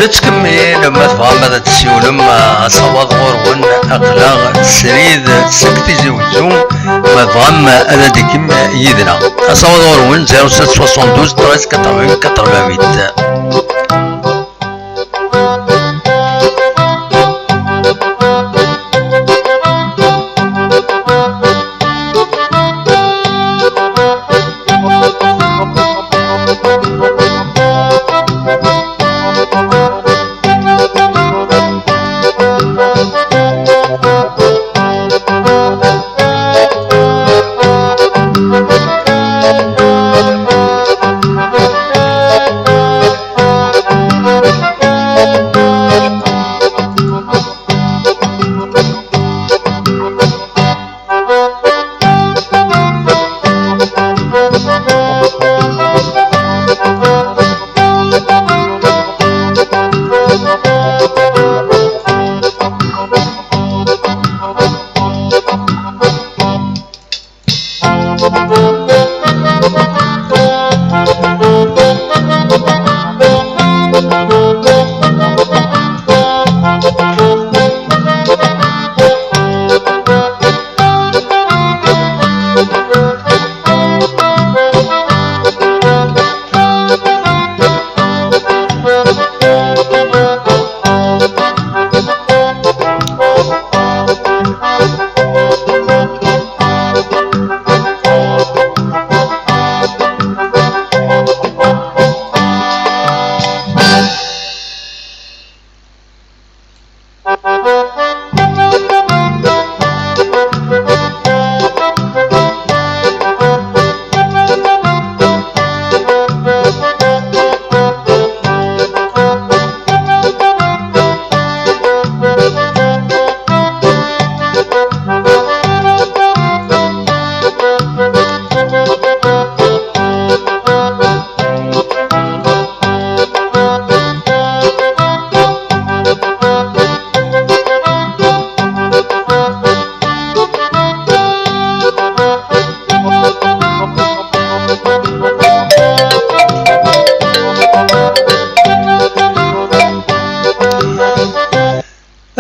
Tettkemmil, ma tebɣam ad d-tessiwlem, asawaḍ ɣur-wen, aql-aɣ srid seg Tizi Wezzu, ma tebɣam ad d-ikem yid-neɣ. Asawaḍ ɣur-wen, zéro sept soixante-douze treize quatre-vingts quatre-vingt-huit.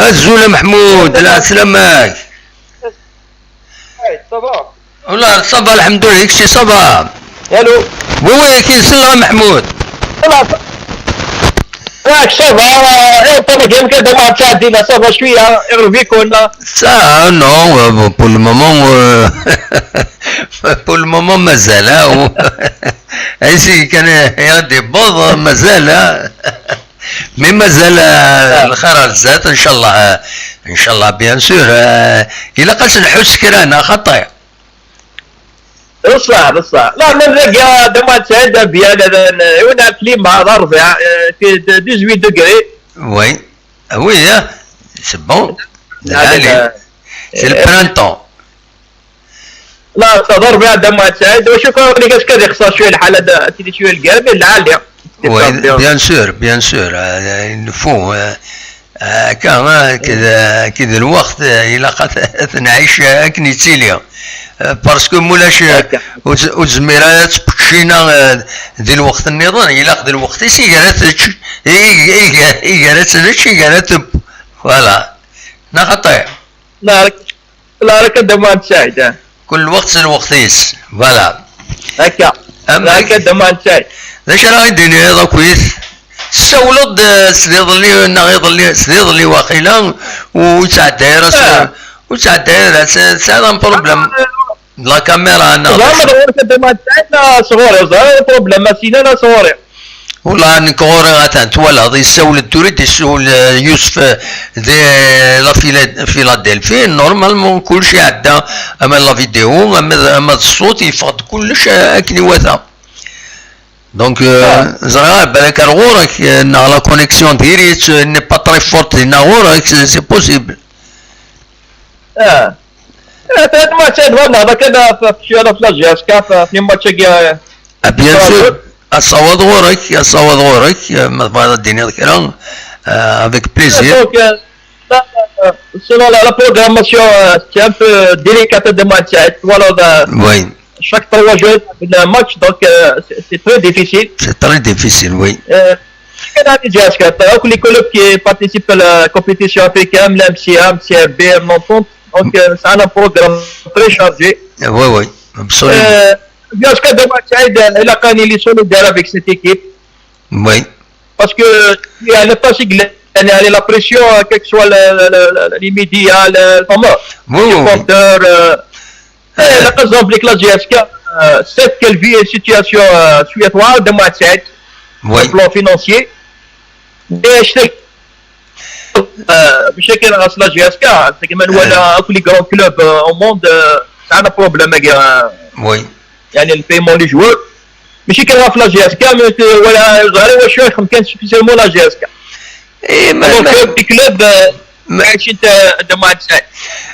Azul a Meḥmud, lɛeslama-k. Hey, ça va? Wala, ça va, lḥemdulillah, kečči ça va? Allô? Oui, oui, كي نسلم محمود. Voilà. راك ça va؟ ايه، طبعا كان كده ما تعدينا، ça va شوية، يغربيكونا. Ça, non, euh, pour le moment, euh, pour le moment, مازال, hein. Ainsi كان يا des بوض مازال, hein. Mais مازال, euh, الخير على الزاد, إن شاء الله, euh, إن شاء الله, bien sûr, euh, إلا قاس نحوس كرانا خطايا. بصح، بصح. لا، من ذاك يا دمعة سعيد بيان، هنا الكليما هذا الربيع, آه، في dix-huit degrés. Oui. Ah oui, hein. C'est bon. هذاك، العالي. آه، C'est le printemps. لا، هذا الربيع دمعة سعيد. وشوف، هذيك اش كان يخسر شوية الحالة دا، تيجي شوية القلب، العالية. Oui, bien sûr, bien sûr. Euh, il nous faut, euh, هكا, ها, كذا, كذا الوقت, آه, إلا قد نعيش أكن يتيلي. آه, parce que مولاش, آه, هكا. وز-, وزميرة هذا تبكشينا, آه, ذي الوقت النظام, إلا قد الوقت يسي قالت تش-, إي-, إي-, إي-, قالت تش-, إي قالت تب-, voilà. نا خطير. لا، راك لا، راك دمار سعيد, آه. كل وقت الوقت يس, voilà. هكا. أما راك دمار سعيد. ذا شرا يديني هذا كويس. Tessawleḍ, eh, sliḍ-li, neɣ iḍelli, sliḍ-li waqila, u-, ur ttɛedday ara s-, ah, ur ttɛedday ara s-, tesɛiḍ un problème. Ah, la caméra, neɣ d acu? Ẓer ma d ɣur-k a Dda Muḥend Saɛid, neɣ sɣur-i, ẓer problème, ma sina neɣ sɣur-i. Wala nekk ɣur-i atan twalaḍ, yessawel-d tura i d-yessawel, eh, Yusef, eh, di la Fila-, Philadelphie, normalement kullec iɛedda, ama la vidéo, ama d, ama d ṣṣut, yeffeɣ-d kullec, eh, akken iwata. Donc, euh, ah, ẓriɣ, ah, balak ar ɣur-k, euh, neɣ la connexion diri-tt, euh, n'est pas très forte, dinna ɣur-k, c'est, c'est possible. Ah. Eh, atan match ad ɣur-neɣ, dak ad f-, f-, cwiya la flajias, kaf, f-, f-, match-agi, euh, ah, bien sûr, asawaḍ ɣur-k, asawaḍ ɣur-k, euh, ma tebɣiḍ ad d-tiniḍ kra, euh, avec plaisir. Ah, donc, euh, la, euh, selon la, la programmation, euh, c'est un peu délicat de match, euh, voilà, euh, oui. Chaque trois jours, il y a un match, donc, euh, c'est, c'est très difficile. C'est très difficile, oui. Euh, كان عندي جهاز كارت. Donc, les clubs qui participent à la compétition africaine, la M C A, M C R B, M Entente. Donc, euh, c'est un programme très chargé. Oui, oui, absolument. Euh, جهاز كارت دابا سعيد، الا كان لي سوليدار avec cette équipe. Oui. Parce que يعني فاش يقلع يعني على la pression, quel que soit le, le, le, les médias, le, le, comment, Oui, oui, oui. Supporters, euh, eh, la raison avec la G S K, euh, c'est qu'elle vit une situation, euh, شوية واعرة دابا سعيد, Oui. Au plan financier. Mais je sais, euh, ماشي كان غاس la G S K, c'est que même voilà, tous les grands clubs, euh, au monde, euh, c'est un problème, euh, Oui. يعني le paiement des joueurs. ماشي كان غاس la G S K, mais, euh, voilà, غير واش يخدم كان spécialement la G S K. اي ما Donc, ما- euh, les clubs, euh, ما- عايشين دابا سعيد.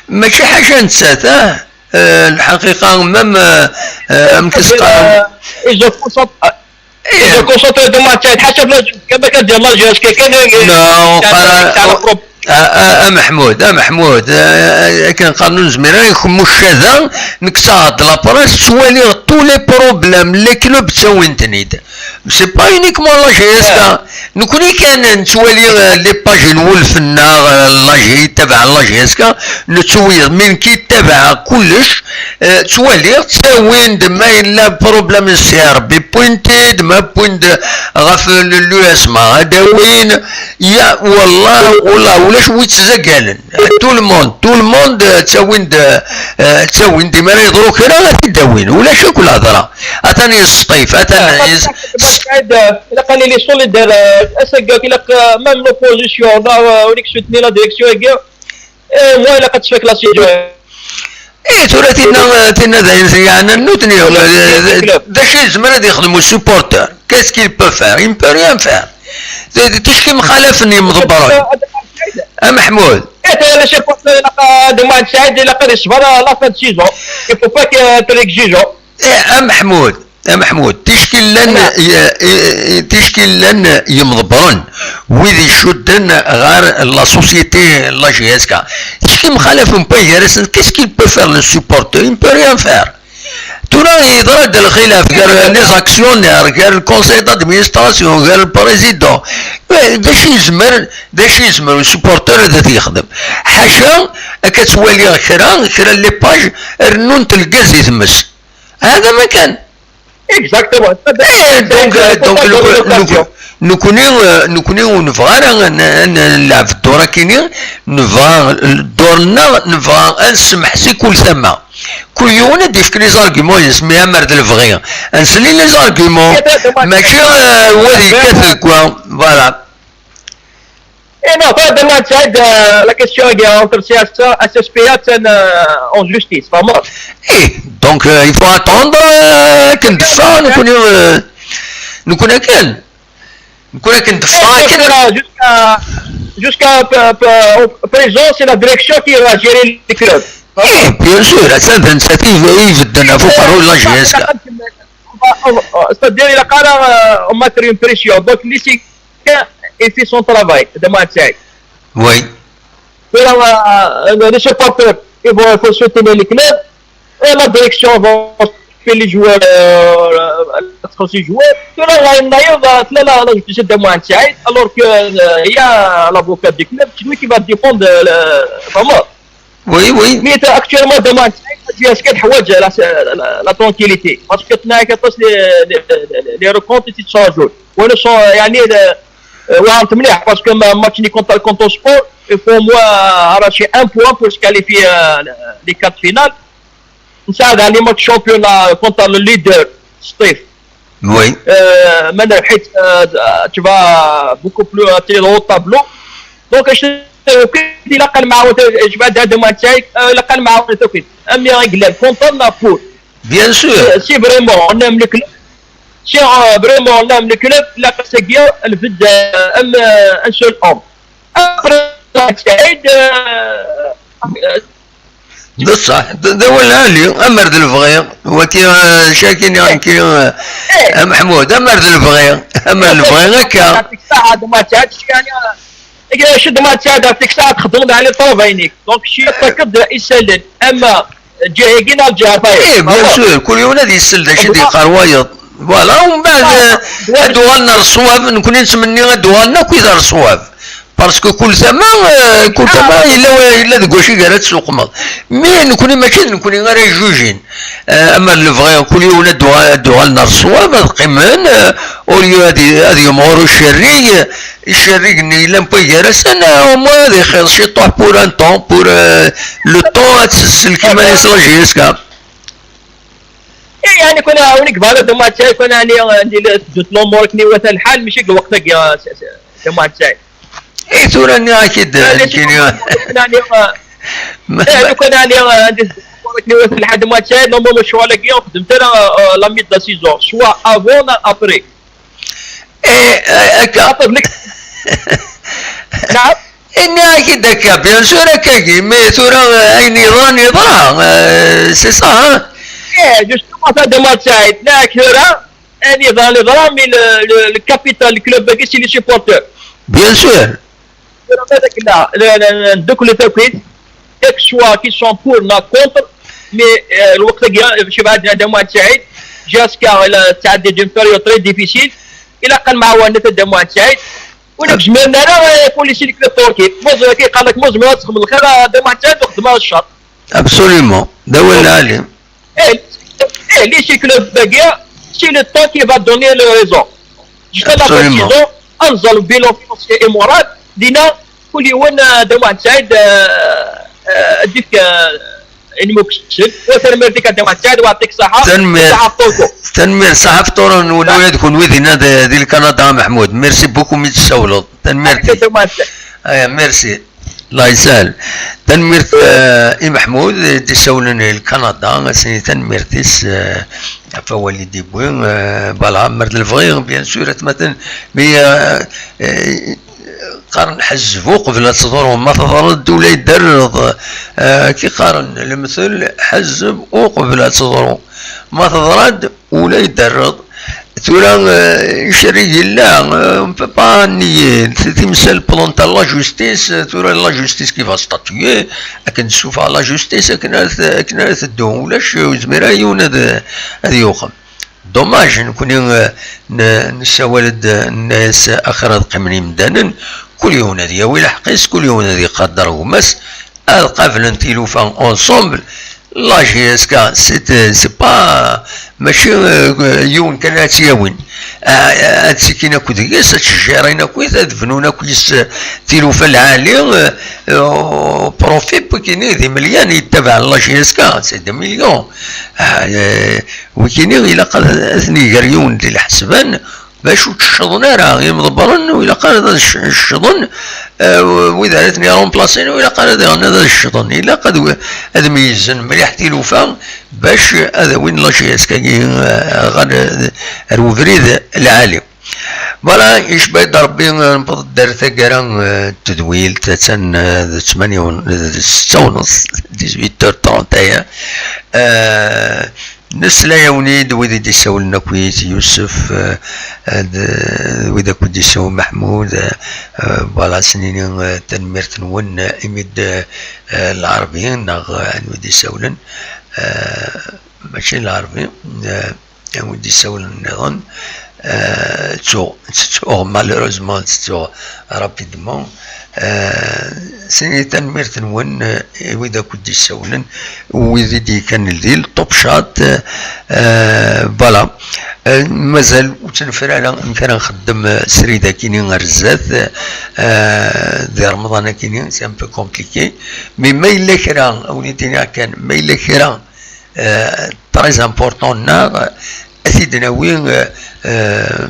ماشي حاجه نسات اه آه، الحقيقه même آه، آه، أم كسقان. Ils ont concentré, ils ont concentré دابا سعيد حتى في la G S K, كما كان ديال la G S K كان Non, كان قرا- كان بروب- آه، آه، آه، محمود، آه، محمود، آه، آه، كان قانون زميرة يخمو الشذا، نكسا هاد la presse، توالي tous les problèmes, les clubs تساوين تنيد. C'est pas uniquement la G S K. نكوني كان نتوالي، آه، les pages نولفنا، آه، la G، تبع la G S K، نتوي من كي تبع كلش، آه، توالي تساوين د ما إلا problème C R B pointed، ما point غاف l'U S M A داوين، يا والله، والله ولاش ويت زقالن. Tout le monde, tout le monde, آه، تساوين د-، آه، تساوين ديما راه يضرو كرا غادي داوين، ولا شي كل هضره. اتاني السطيف، اتاني سعيد, الا قال لي سوليدار, اسكاك الا même l'opposition, وليك سوتني la direction, moi الا قد شفاك la situation. ايه، ثورة تينا، تينا داين زيانا نوتني. داش يزمر هذا يخدموا supporter؟ Qu'est-ce qu'il peut faire? Il ne peut rien faire. تشكي مخالفني مضبرون. ا محمود. ايه, انا شايف دموع سعيد الا قد يصبر la fin de saison, il faut pas que تريك جيجو. ايه ا محمود، ا محمود، تشكي لن ي- تشكي لن يمضبرون ويدي يشدن غير la société la G S K. تشكي مخالف مباي غير اسن, qu'est-ce qu'il peut faire le supporter? Il ne peut rien faire. ترى يضرد الخلاف غير les actionnaires, غير le conseil d'administration, غير le président. داش يزمر داش يزمر le supporter هذا يخدم حاشا. كتولي كرا كرا les pages رنون تلقى زي تمس. هذا ما كان. Exactement. Donc, donc, نكوني نكوني ونبغى نلعب في الدور كيني, نبغى دورنا, نبغى نسمح سي كل ثما. كل يوم نديفك les arguments, يسميها مرد الفغي, نسلي les arguments. ماشي هو اللي كاتل كوا. Voilà. اي نو فهاد ما تساعد. La question هي entre C S P A, S S P A, en justice, فهمت؟ ايه, donc il faut attendre. كندفع نكون, نكون كان نكون كندفع كان. Jusqu'à, jusqu'à présent, c'est la direction qui va gérer les clubs. ايه, bien sûr, هذا نساتي يبدلنا فوق رول la G S K. C'est-à-dire, il a quand même, on m'a une pression. Donc, les et fait son travail, de Marseille. Oui. Les supporters, ils vont, il faut soutenir les clubs. Et la direction va faire les joueurs, euh, les joueurs. Tout là, là, là, là, là, je suis de Marseille. Alors que, euh, il y a l'avocat du club, c'est lui qui va défendre le, vraiment. Oui, oui. Mais actuellement, de Marseille, la G S K تحوج la, la, la tranquillité. Parce que تناك les, les, les, les rencontres qui sont jouées. ولا sont, يعني, واعرف مليح, parce que match ni contre, contre Sport, il faut au moins arracher un point pour se qualifier, euh, les quarts de finale. نساعد على les matchs championnat contre le leader, Steve. Oui. Euh, maintenant, حيت, euh, tu vas beaucoup plus, euh, très haut tableau. Donc, je, إلا قال معاه, je vais dire de Marseille, إلا قال معاه, أمي غير كونتر لا بول. Bien sûr. Si vraiment on aime le club, si, euh, vraiment on aime le club, la Segia, elle veut un, un seul homme. Après, Saïd, euh, بصح, d-, d-, awal ɛali, amer d lebɣi, waki, euh, cakini, euh, a Meḥmud, amer d lebɣi, amer d lebɣi, akka. شد ما تساعد فيك ساعة تخدم على الطرف عينيك. Donc, شي تأكد يسلل. أما جهة كينا الجهة طيب. ايه, bien sûr, كل يوم هذا يسل, ذا شي دي قرويض. Voilà, umbeɛd ad uɣalen ar ṣṣwab, nekkni nettmenni ad uɣalen akk i ar ṣṣwab. Parce que kul tama, euh, kul tama yella, yella deg wacu i ara tessuqmeḍ. Mais nekkni mačči d nekkni ara yejjujin. Euh, ama d lebɣi, kul yiwen ad uɣal-, ad uɣalen ar ṣṣwab, ad qqimen, euh, au lieu ad, ad yemɣur ucerrig, icerrig-nni yellan wway gar-asen, euh, au moins ad ixir ciṭuḥ pour un temps, pour, euh, le temps ad tesselkem iman-is la J S K. Eh, يعني كنا هونيك بعد دموع تاعي، كنا يعني عندي ل-، دوت لومور كني وثا الحال، ماشي الوقت يا س-، س-، دموع تاعي. اي ثورة ني اكيد. يعني شي كيني. كنا يعني، ما- يعني كنا يعني عندي دوت لومور كني وثا الحال دموع تاعي، نورمال شو على كيا خدمت انا، آه، لا ميد لا سيزون، سوا افون ابري. اي، اي، هكا. خاطر لك. نعم. اني اكيد هكا، بيان سور هكاكي، مي ثورة، آه، اين يضران يضرا، آه، سي سا، ها؟ ايه، جوستومون، هذا ما تساعد. لا، كثيرة. اني ضران يضرا، مي ل-، ل-، الكابيتال، الكلوب باقي سي لي سيبورتور. بيان سور. هذاك لا، لا، لا، لا، دوك لو توكيت. كيك سوا كي سون بور لا كونتر. مي، آه، الوقت هذا شي بعد هذا ما تساعد. جاسكا، لا، تعدي دون بيريود تري ديفيسيل. الى قال معاونة هذا ما تساعد. ولكن جمالنا راه يكون لي سيركل تونكيل. موز كيقال لك موز ما تخدم الخير، هذا ما حتى تخدم الشر. ابسوليومون، دا ولا علي. ايه، ايه، لي سيركل باقي، سي لو طون كي فا دوني لو ريزون. جوسكا لا فان سيزون، انزل بيلون فينونسيي اي مورال، دينا كل يوم، آه، دا ما تساعد، آه، آه، ديك، آه، يعني مكسل. وتنميرتك انت واحد الساعه، ويعطيك الصحه. تنمير. صحه فطوركم. تنمير، صحه فطور، ونولد كون ويدنا دي، دي الكندا محمود. ميرسي بوكو مي تسولض. تنميرتي. ايا، ميرسي. الله يسهل. تنميرت، آه، اي محمود دي سولن الكندا، سي تنميرتيس، آه، فوالي دي بوين، آه، بالا مرد الفغير، بيان سور، اتمتن، مي، آه، آه، قارن حزب وقبل تضرو ما تضرد ولا يدرض. آه، كي قارن المثل حزب وقبل تضرو ما تضرد ولا يدرض. ثورة، آه، شري لا، آه، بابا نيين، تمثال بلونتا لا جوستيس، آه، ثورة لا جوستيس كيف استاتيي، لكن تشوف على لا جوستيس، لكن، لكن تدوم ولاش زميرة يون هذا، هذا يوخم. دوماج، نكوني، آه، ن-، نساولد الناس آخر هاد قيمني مدانن، كل يوم هاد ياوي لحقيس، كل يوم هاد يقدر ومس، هاد قابلن تيلوفا اونسومبل، لا جي اس كا، سي، سي با، ماشي، آه، يون كان هاد ياوين. آه، آه، هاد سكين اكو ديس، هاد الشجيرين اكو، هاد بنون اكو يس، تيلوفا العالي، آه، آه، بروفي بوكيني دي مليان يتبع لا جي اس كا، سي دي مليون. آه، آه، وكيني إلا قال أثني غير يون دي الحسبان، باش وتشضن راه يمضبرن، وإلا قال هذا الش-، الشضن، آه، وإذا أثني رومبلاسين، وإلا قال هذا غنى هذا الشضن، إلا قد و-، هذا ميزن مليح تيلوفا، باش هذا وين لا جي اس كاكي، آه، غير، آه، الوفريد العالي. فوالا، يشبه ربي نبض دار ثقرا، آه، التدويل تاتن، آه، ثمانية ون-، آه، ستة ونص، ديزويت اور ترونت ايا. آه، نسلا يونيد ويدي دي ساول نكويت يوسف، آه، آه، د-، ويدا كنت يساو محمود، آه، آه، فوالا سنيني، آه، تنميرت نون، آه، إميد، آه، آه، العربي، نغ، آه، ويدي ساولن، آه، ماشي العربي، آه، ودي ساولن نظن، آه، تسوغ، تسوغ، مالوروزمون تسوغ رابيدمون. آه، سني تنميرت نون، آه، ويدا كنت يساولن، ويدي دي كان الديل، طوب شات، آه، فوالا. آه، مازال وتنفر على إن كان نخدم، آه، سريدة كيني غير الزات، آه، دي رمضان كيني، سي ان بو كومبليكي. مي ما إلا كرا، أو نيتيني كان، ما إلا كرا، آه، تري امبورطون ناغ، أثيد ناوي، آه، آه،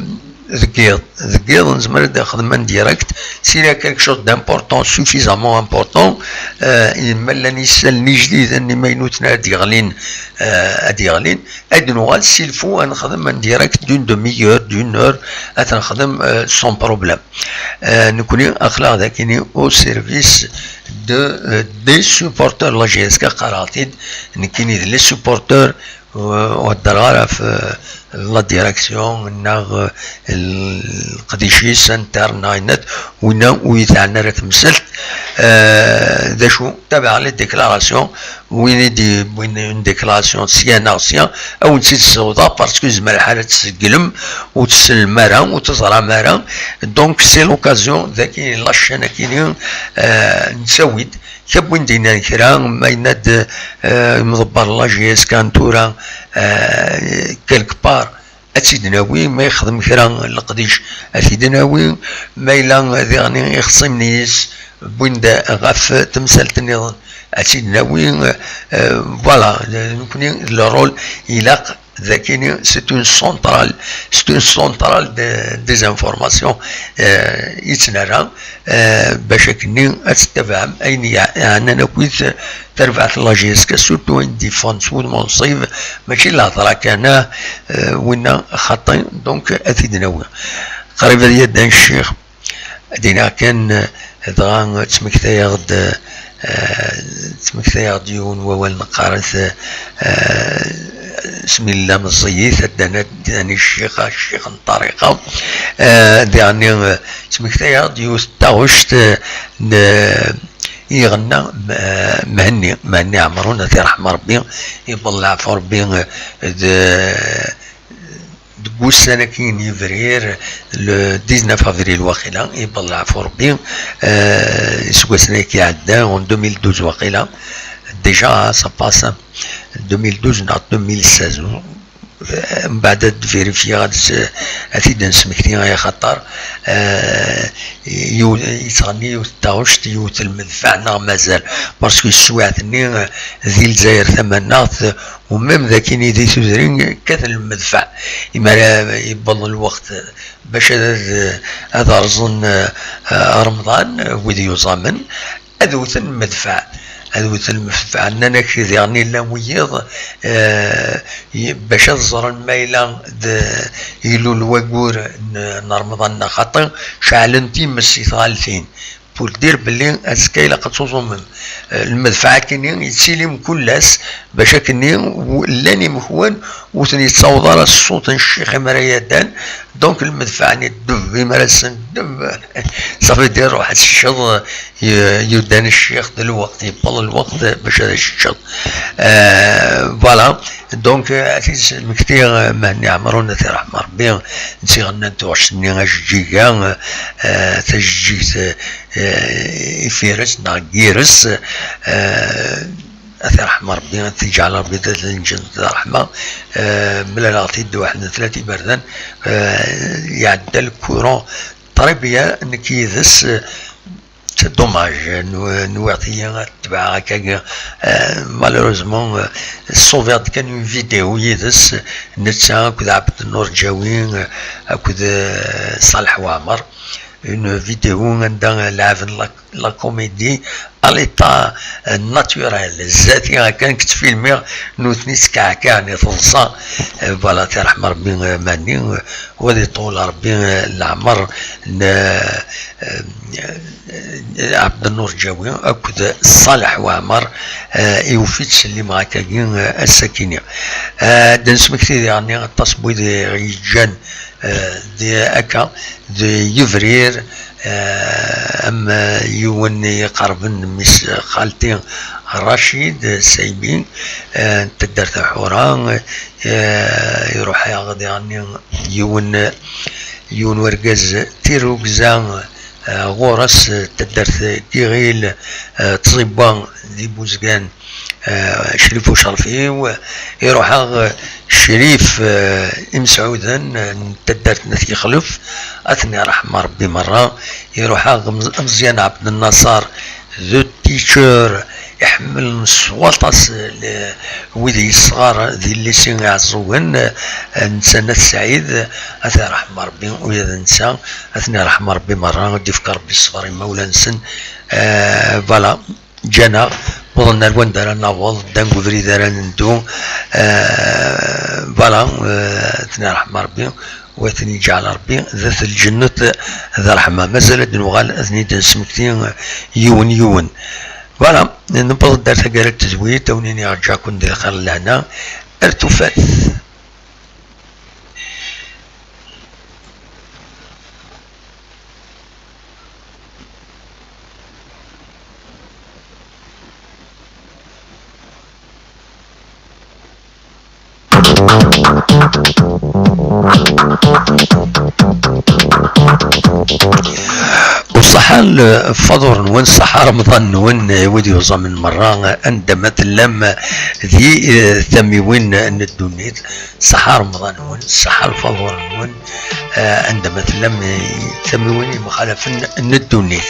ذكيض، ذكيض نزمر دا خدمة ديريكت، سينا كيك شوز دامبورطون، سوفيزامون امبورطون، آه، إما لاني سالني جديد، أني ما ينوتنا هاد يغلين، آه، هاد يغلين، هاد نوغال سيلفو أنخدم ان ديريكت دون دومي اور، دون اور، أتنخدم، آه، سون بروبليم. آه، نكوني أخلاق ذاكيني أو سيرفيس دو، آه، دي سوبورتور لا جي اس كا قراتيد، نكيني دي لي سوبورتور Ur heddreɣ ara ɣef la direction neɣ leqdic-is interne neɣ ayen-nniḍen, winna ur yi-teɛni ara temsalt. D acu, tabaɛ les déclarations, win i d-yewwin une déclaration sya neɣ sya, ad wen-tt-id-ssiwḍeɣ, parce que yezmer lḥal ad tzeglem, ur tessnem ara, ur teẓram ara. Donc c'est l'occasion, dagi la chaîne-agi-ni, nettawi-d, kra n win d-yennan kra, ma yenna-d imḍebber n la J S K n tura, quelque part, ad tt-id-nawi, ma yexdem kra n leqdic, ad t-id-nawi, ma yella diɣen ixṣimen-is wwin-d ɣef temsalt nniḍen, ad tt-id-nawi. Voilà, nekkni le rôle ilaq dagi-ni, c'est une centrale, c'est une centrale des informations i tt-nerra, bac akken-nni ad tettabaɛem ayen yeɛnan akkit tarbaɛt n la J S K, surtout ayen d-yeffɣen s wudem unṣib, mačči lehḍra kan, ah, winna xaṭi, donc ad t-id-nawi. Qrib ad yaddan ccix, ad d-iniɣ kan, dɣa ttmektayeɣ-d, ttmektayeɣ-d yiwen wawal neqqar-it, isem illa meẓẓiyit, ad d-nani ccix, ccix n ṭṭariqa. Diɣen ttmektayeɣ-d yiwet n taɣect n i iɣenna Mhenni, Mhenni Ɛemrun, ad t-iṛḥem Ṛebbi, iwweḍ leɛfu Ṛebbi d deg wussan-agi n yebrir, le dix-neuf avril waqila, iwweḍ leɛfu Ṛebbi, iseggasen-agi iɛeddan, en deux mille douze waqila, déjà ça passe, deux mille douze neɣ deux mille seize, mbeɛd ad vérifier, ad s-, ad t-id-nesmekti, ay axaṭer, eh, yiw-, yettɣenni yiwet n taɣect, yiwet n lmedfeɛ neɣ mazal, parce que teswiɛt-nni, eh, di Lezzayer tamaneɣt, u même d akini di tudrin kkaten lmedfeɛ. Imi ara yewweḍ lweqt bac ad, ad, ad rẓen, eh, Remḍan, wid yuẓamen, ad wten lmedfeɛ. Ad wten lmedfeɛ. Nnan-ak diɣen illa wiyiḍ, eh, y-, bac ad ẓren ma yella d, ilul waggur n, n Remḍan neɣ xaṭi, ceɛlen times i tɣaltin. Pour dire belli azekka ilaq ad tuẓumem. Eh, lmedfeɛ akkenni yettili mkul ass, bac akkenni w-, llan imekwan ur ten-yettaweḍ ara ṣṣut n ccix imi ara yaddan, donc lmedfeɛ-nni ddeb, imi ara sen ddeb, ça veut dire ruḥ ad teččeḍ, y-, yuddan ccix d lweqt, yewweḍ lweqt bac ad teččeḍ. Eh, voilà, donc, eh, ad t-id-smektiɣ, eh, Mhenni Ɛemrun, ad t-iṛḥem Ṛebbi, d tiɣenna n tuɣect-nni ajeǧǧig-a, eh, tajeǧǧigt, eh, ifires neɣ gires, eh, ad t-iṛḥem Ṛebbi, ad t-iǧɛel Ṛebbi d lǧennet d ṛṛeḥma. Eh, mlaleɣ-t-id waḥed n tlata iberdan, eh, iɛedda lkuran, très bien, nekk yid-s, eh, c'est dommage, nw-, nwiɣ-t-iyi ad tebɛeɣ akkagi. Eh, malheureusement, eh, ṣṣubiɣ-d kan une vidéo yid-s, netta akked Ɛebdennur Ǧawi, eh, akked, eh, Ṣaleḥ Waɛmer. Une vidéo anda lɛaben la, la comédie à l'état, euh, naturel. Zati akan k-ttfilmiɣ, nutni skaɛkaɛen i teḍsa. Euh, voilà, ad t-iṛḥem Ṛebbi, euh, Mhenni, euh, u ad iṭul Ṛebbi, euh, leɛmer n, euh, euh, Ɛebdennur Ǧawi akked Ṣaleḥ Waɛmer, euh, iwef-itt ttsellimeɣ akkagi, euh, ass-akini. Euh, ad d-nesmekti diɣen aṭas n wid i ɣ-yeǧǧan eh, di akka, di yebrir, eh, am, eh, yiwen iqerben mmi-s xalti Racid Saybi, eh, n taddart Aḥura, eh, iruḥ-aɣ diɣen yiwen, yiwen wergaz tirrugza, eh, ɣur-s, eh, taddart Giɣil, eh, Tẓibwa di Buzgan, eh, Crif Ucerfiw, iruḥ-aɣ, eh, Crif, eh, Imesɛuden, eh, n taddart n At Yexlef, ad ten-iṛḥem Ṛebbi meṛṛa, iruḥ-aɣ Mez-, Meẓyan Ɛebd Nnaṣer, the teacher, iḥemmel s waṭas, eh, le-, wid yesɣar di lycée Iɛeẓẓugen, eh, netta n At Sɛid, ad t-iṛḥem Ṛebbi, ula d netta, ad ten-iṛḥem Ṛebbi meṛṛa, ad d-ifk Ṛebbi ṣṣber i imawlan-nsen, eh, voilà. Ǧǧan-aɣ, wwḍen ar wanda ara naweḍ, ddan deg ubrid ara neddu. Eh, voilà, eh, ad ten-iṛḥem Ṛebbi, u ad ten-iǧɛel Ṛebbi d at lǧennet d ṛṛeḥma. Mazal ad d-nuɣal, ad ten-id-nesmekti, eh, yiwen yiwen. Voilà, newweḍ-d ar taggara n tedwilt, a wen-iniɣ ǧǧiɣ-ken di lxir d lehna. ar tufat. Uṣaḥa lfaḍur-nwen, ṣaḥa remḍan-nwen, i wid yuẓamen merra, anda ma tellam di eh, tamiwin n ddunit, ṣaḥa remḍan-nwen, ṣaḥa lfaḍur-nwen, eh, anda ma tellam eh, tamiwin yemxalafen n ddunit.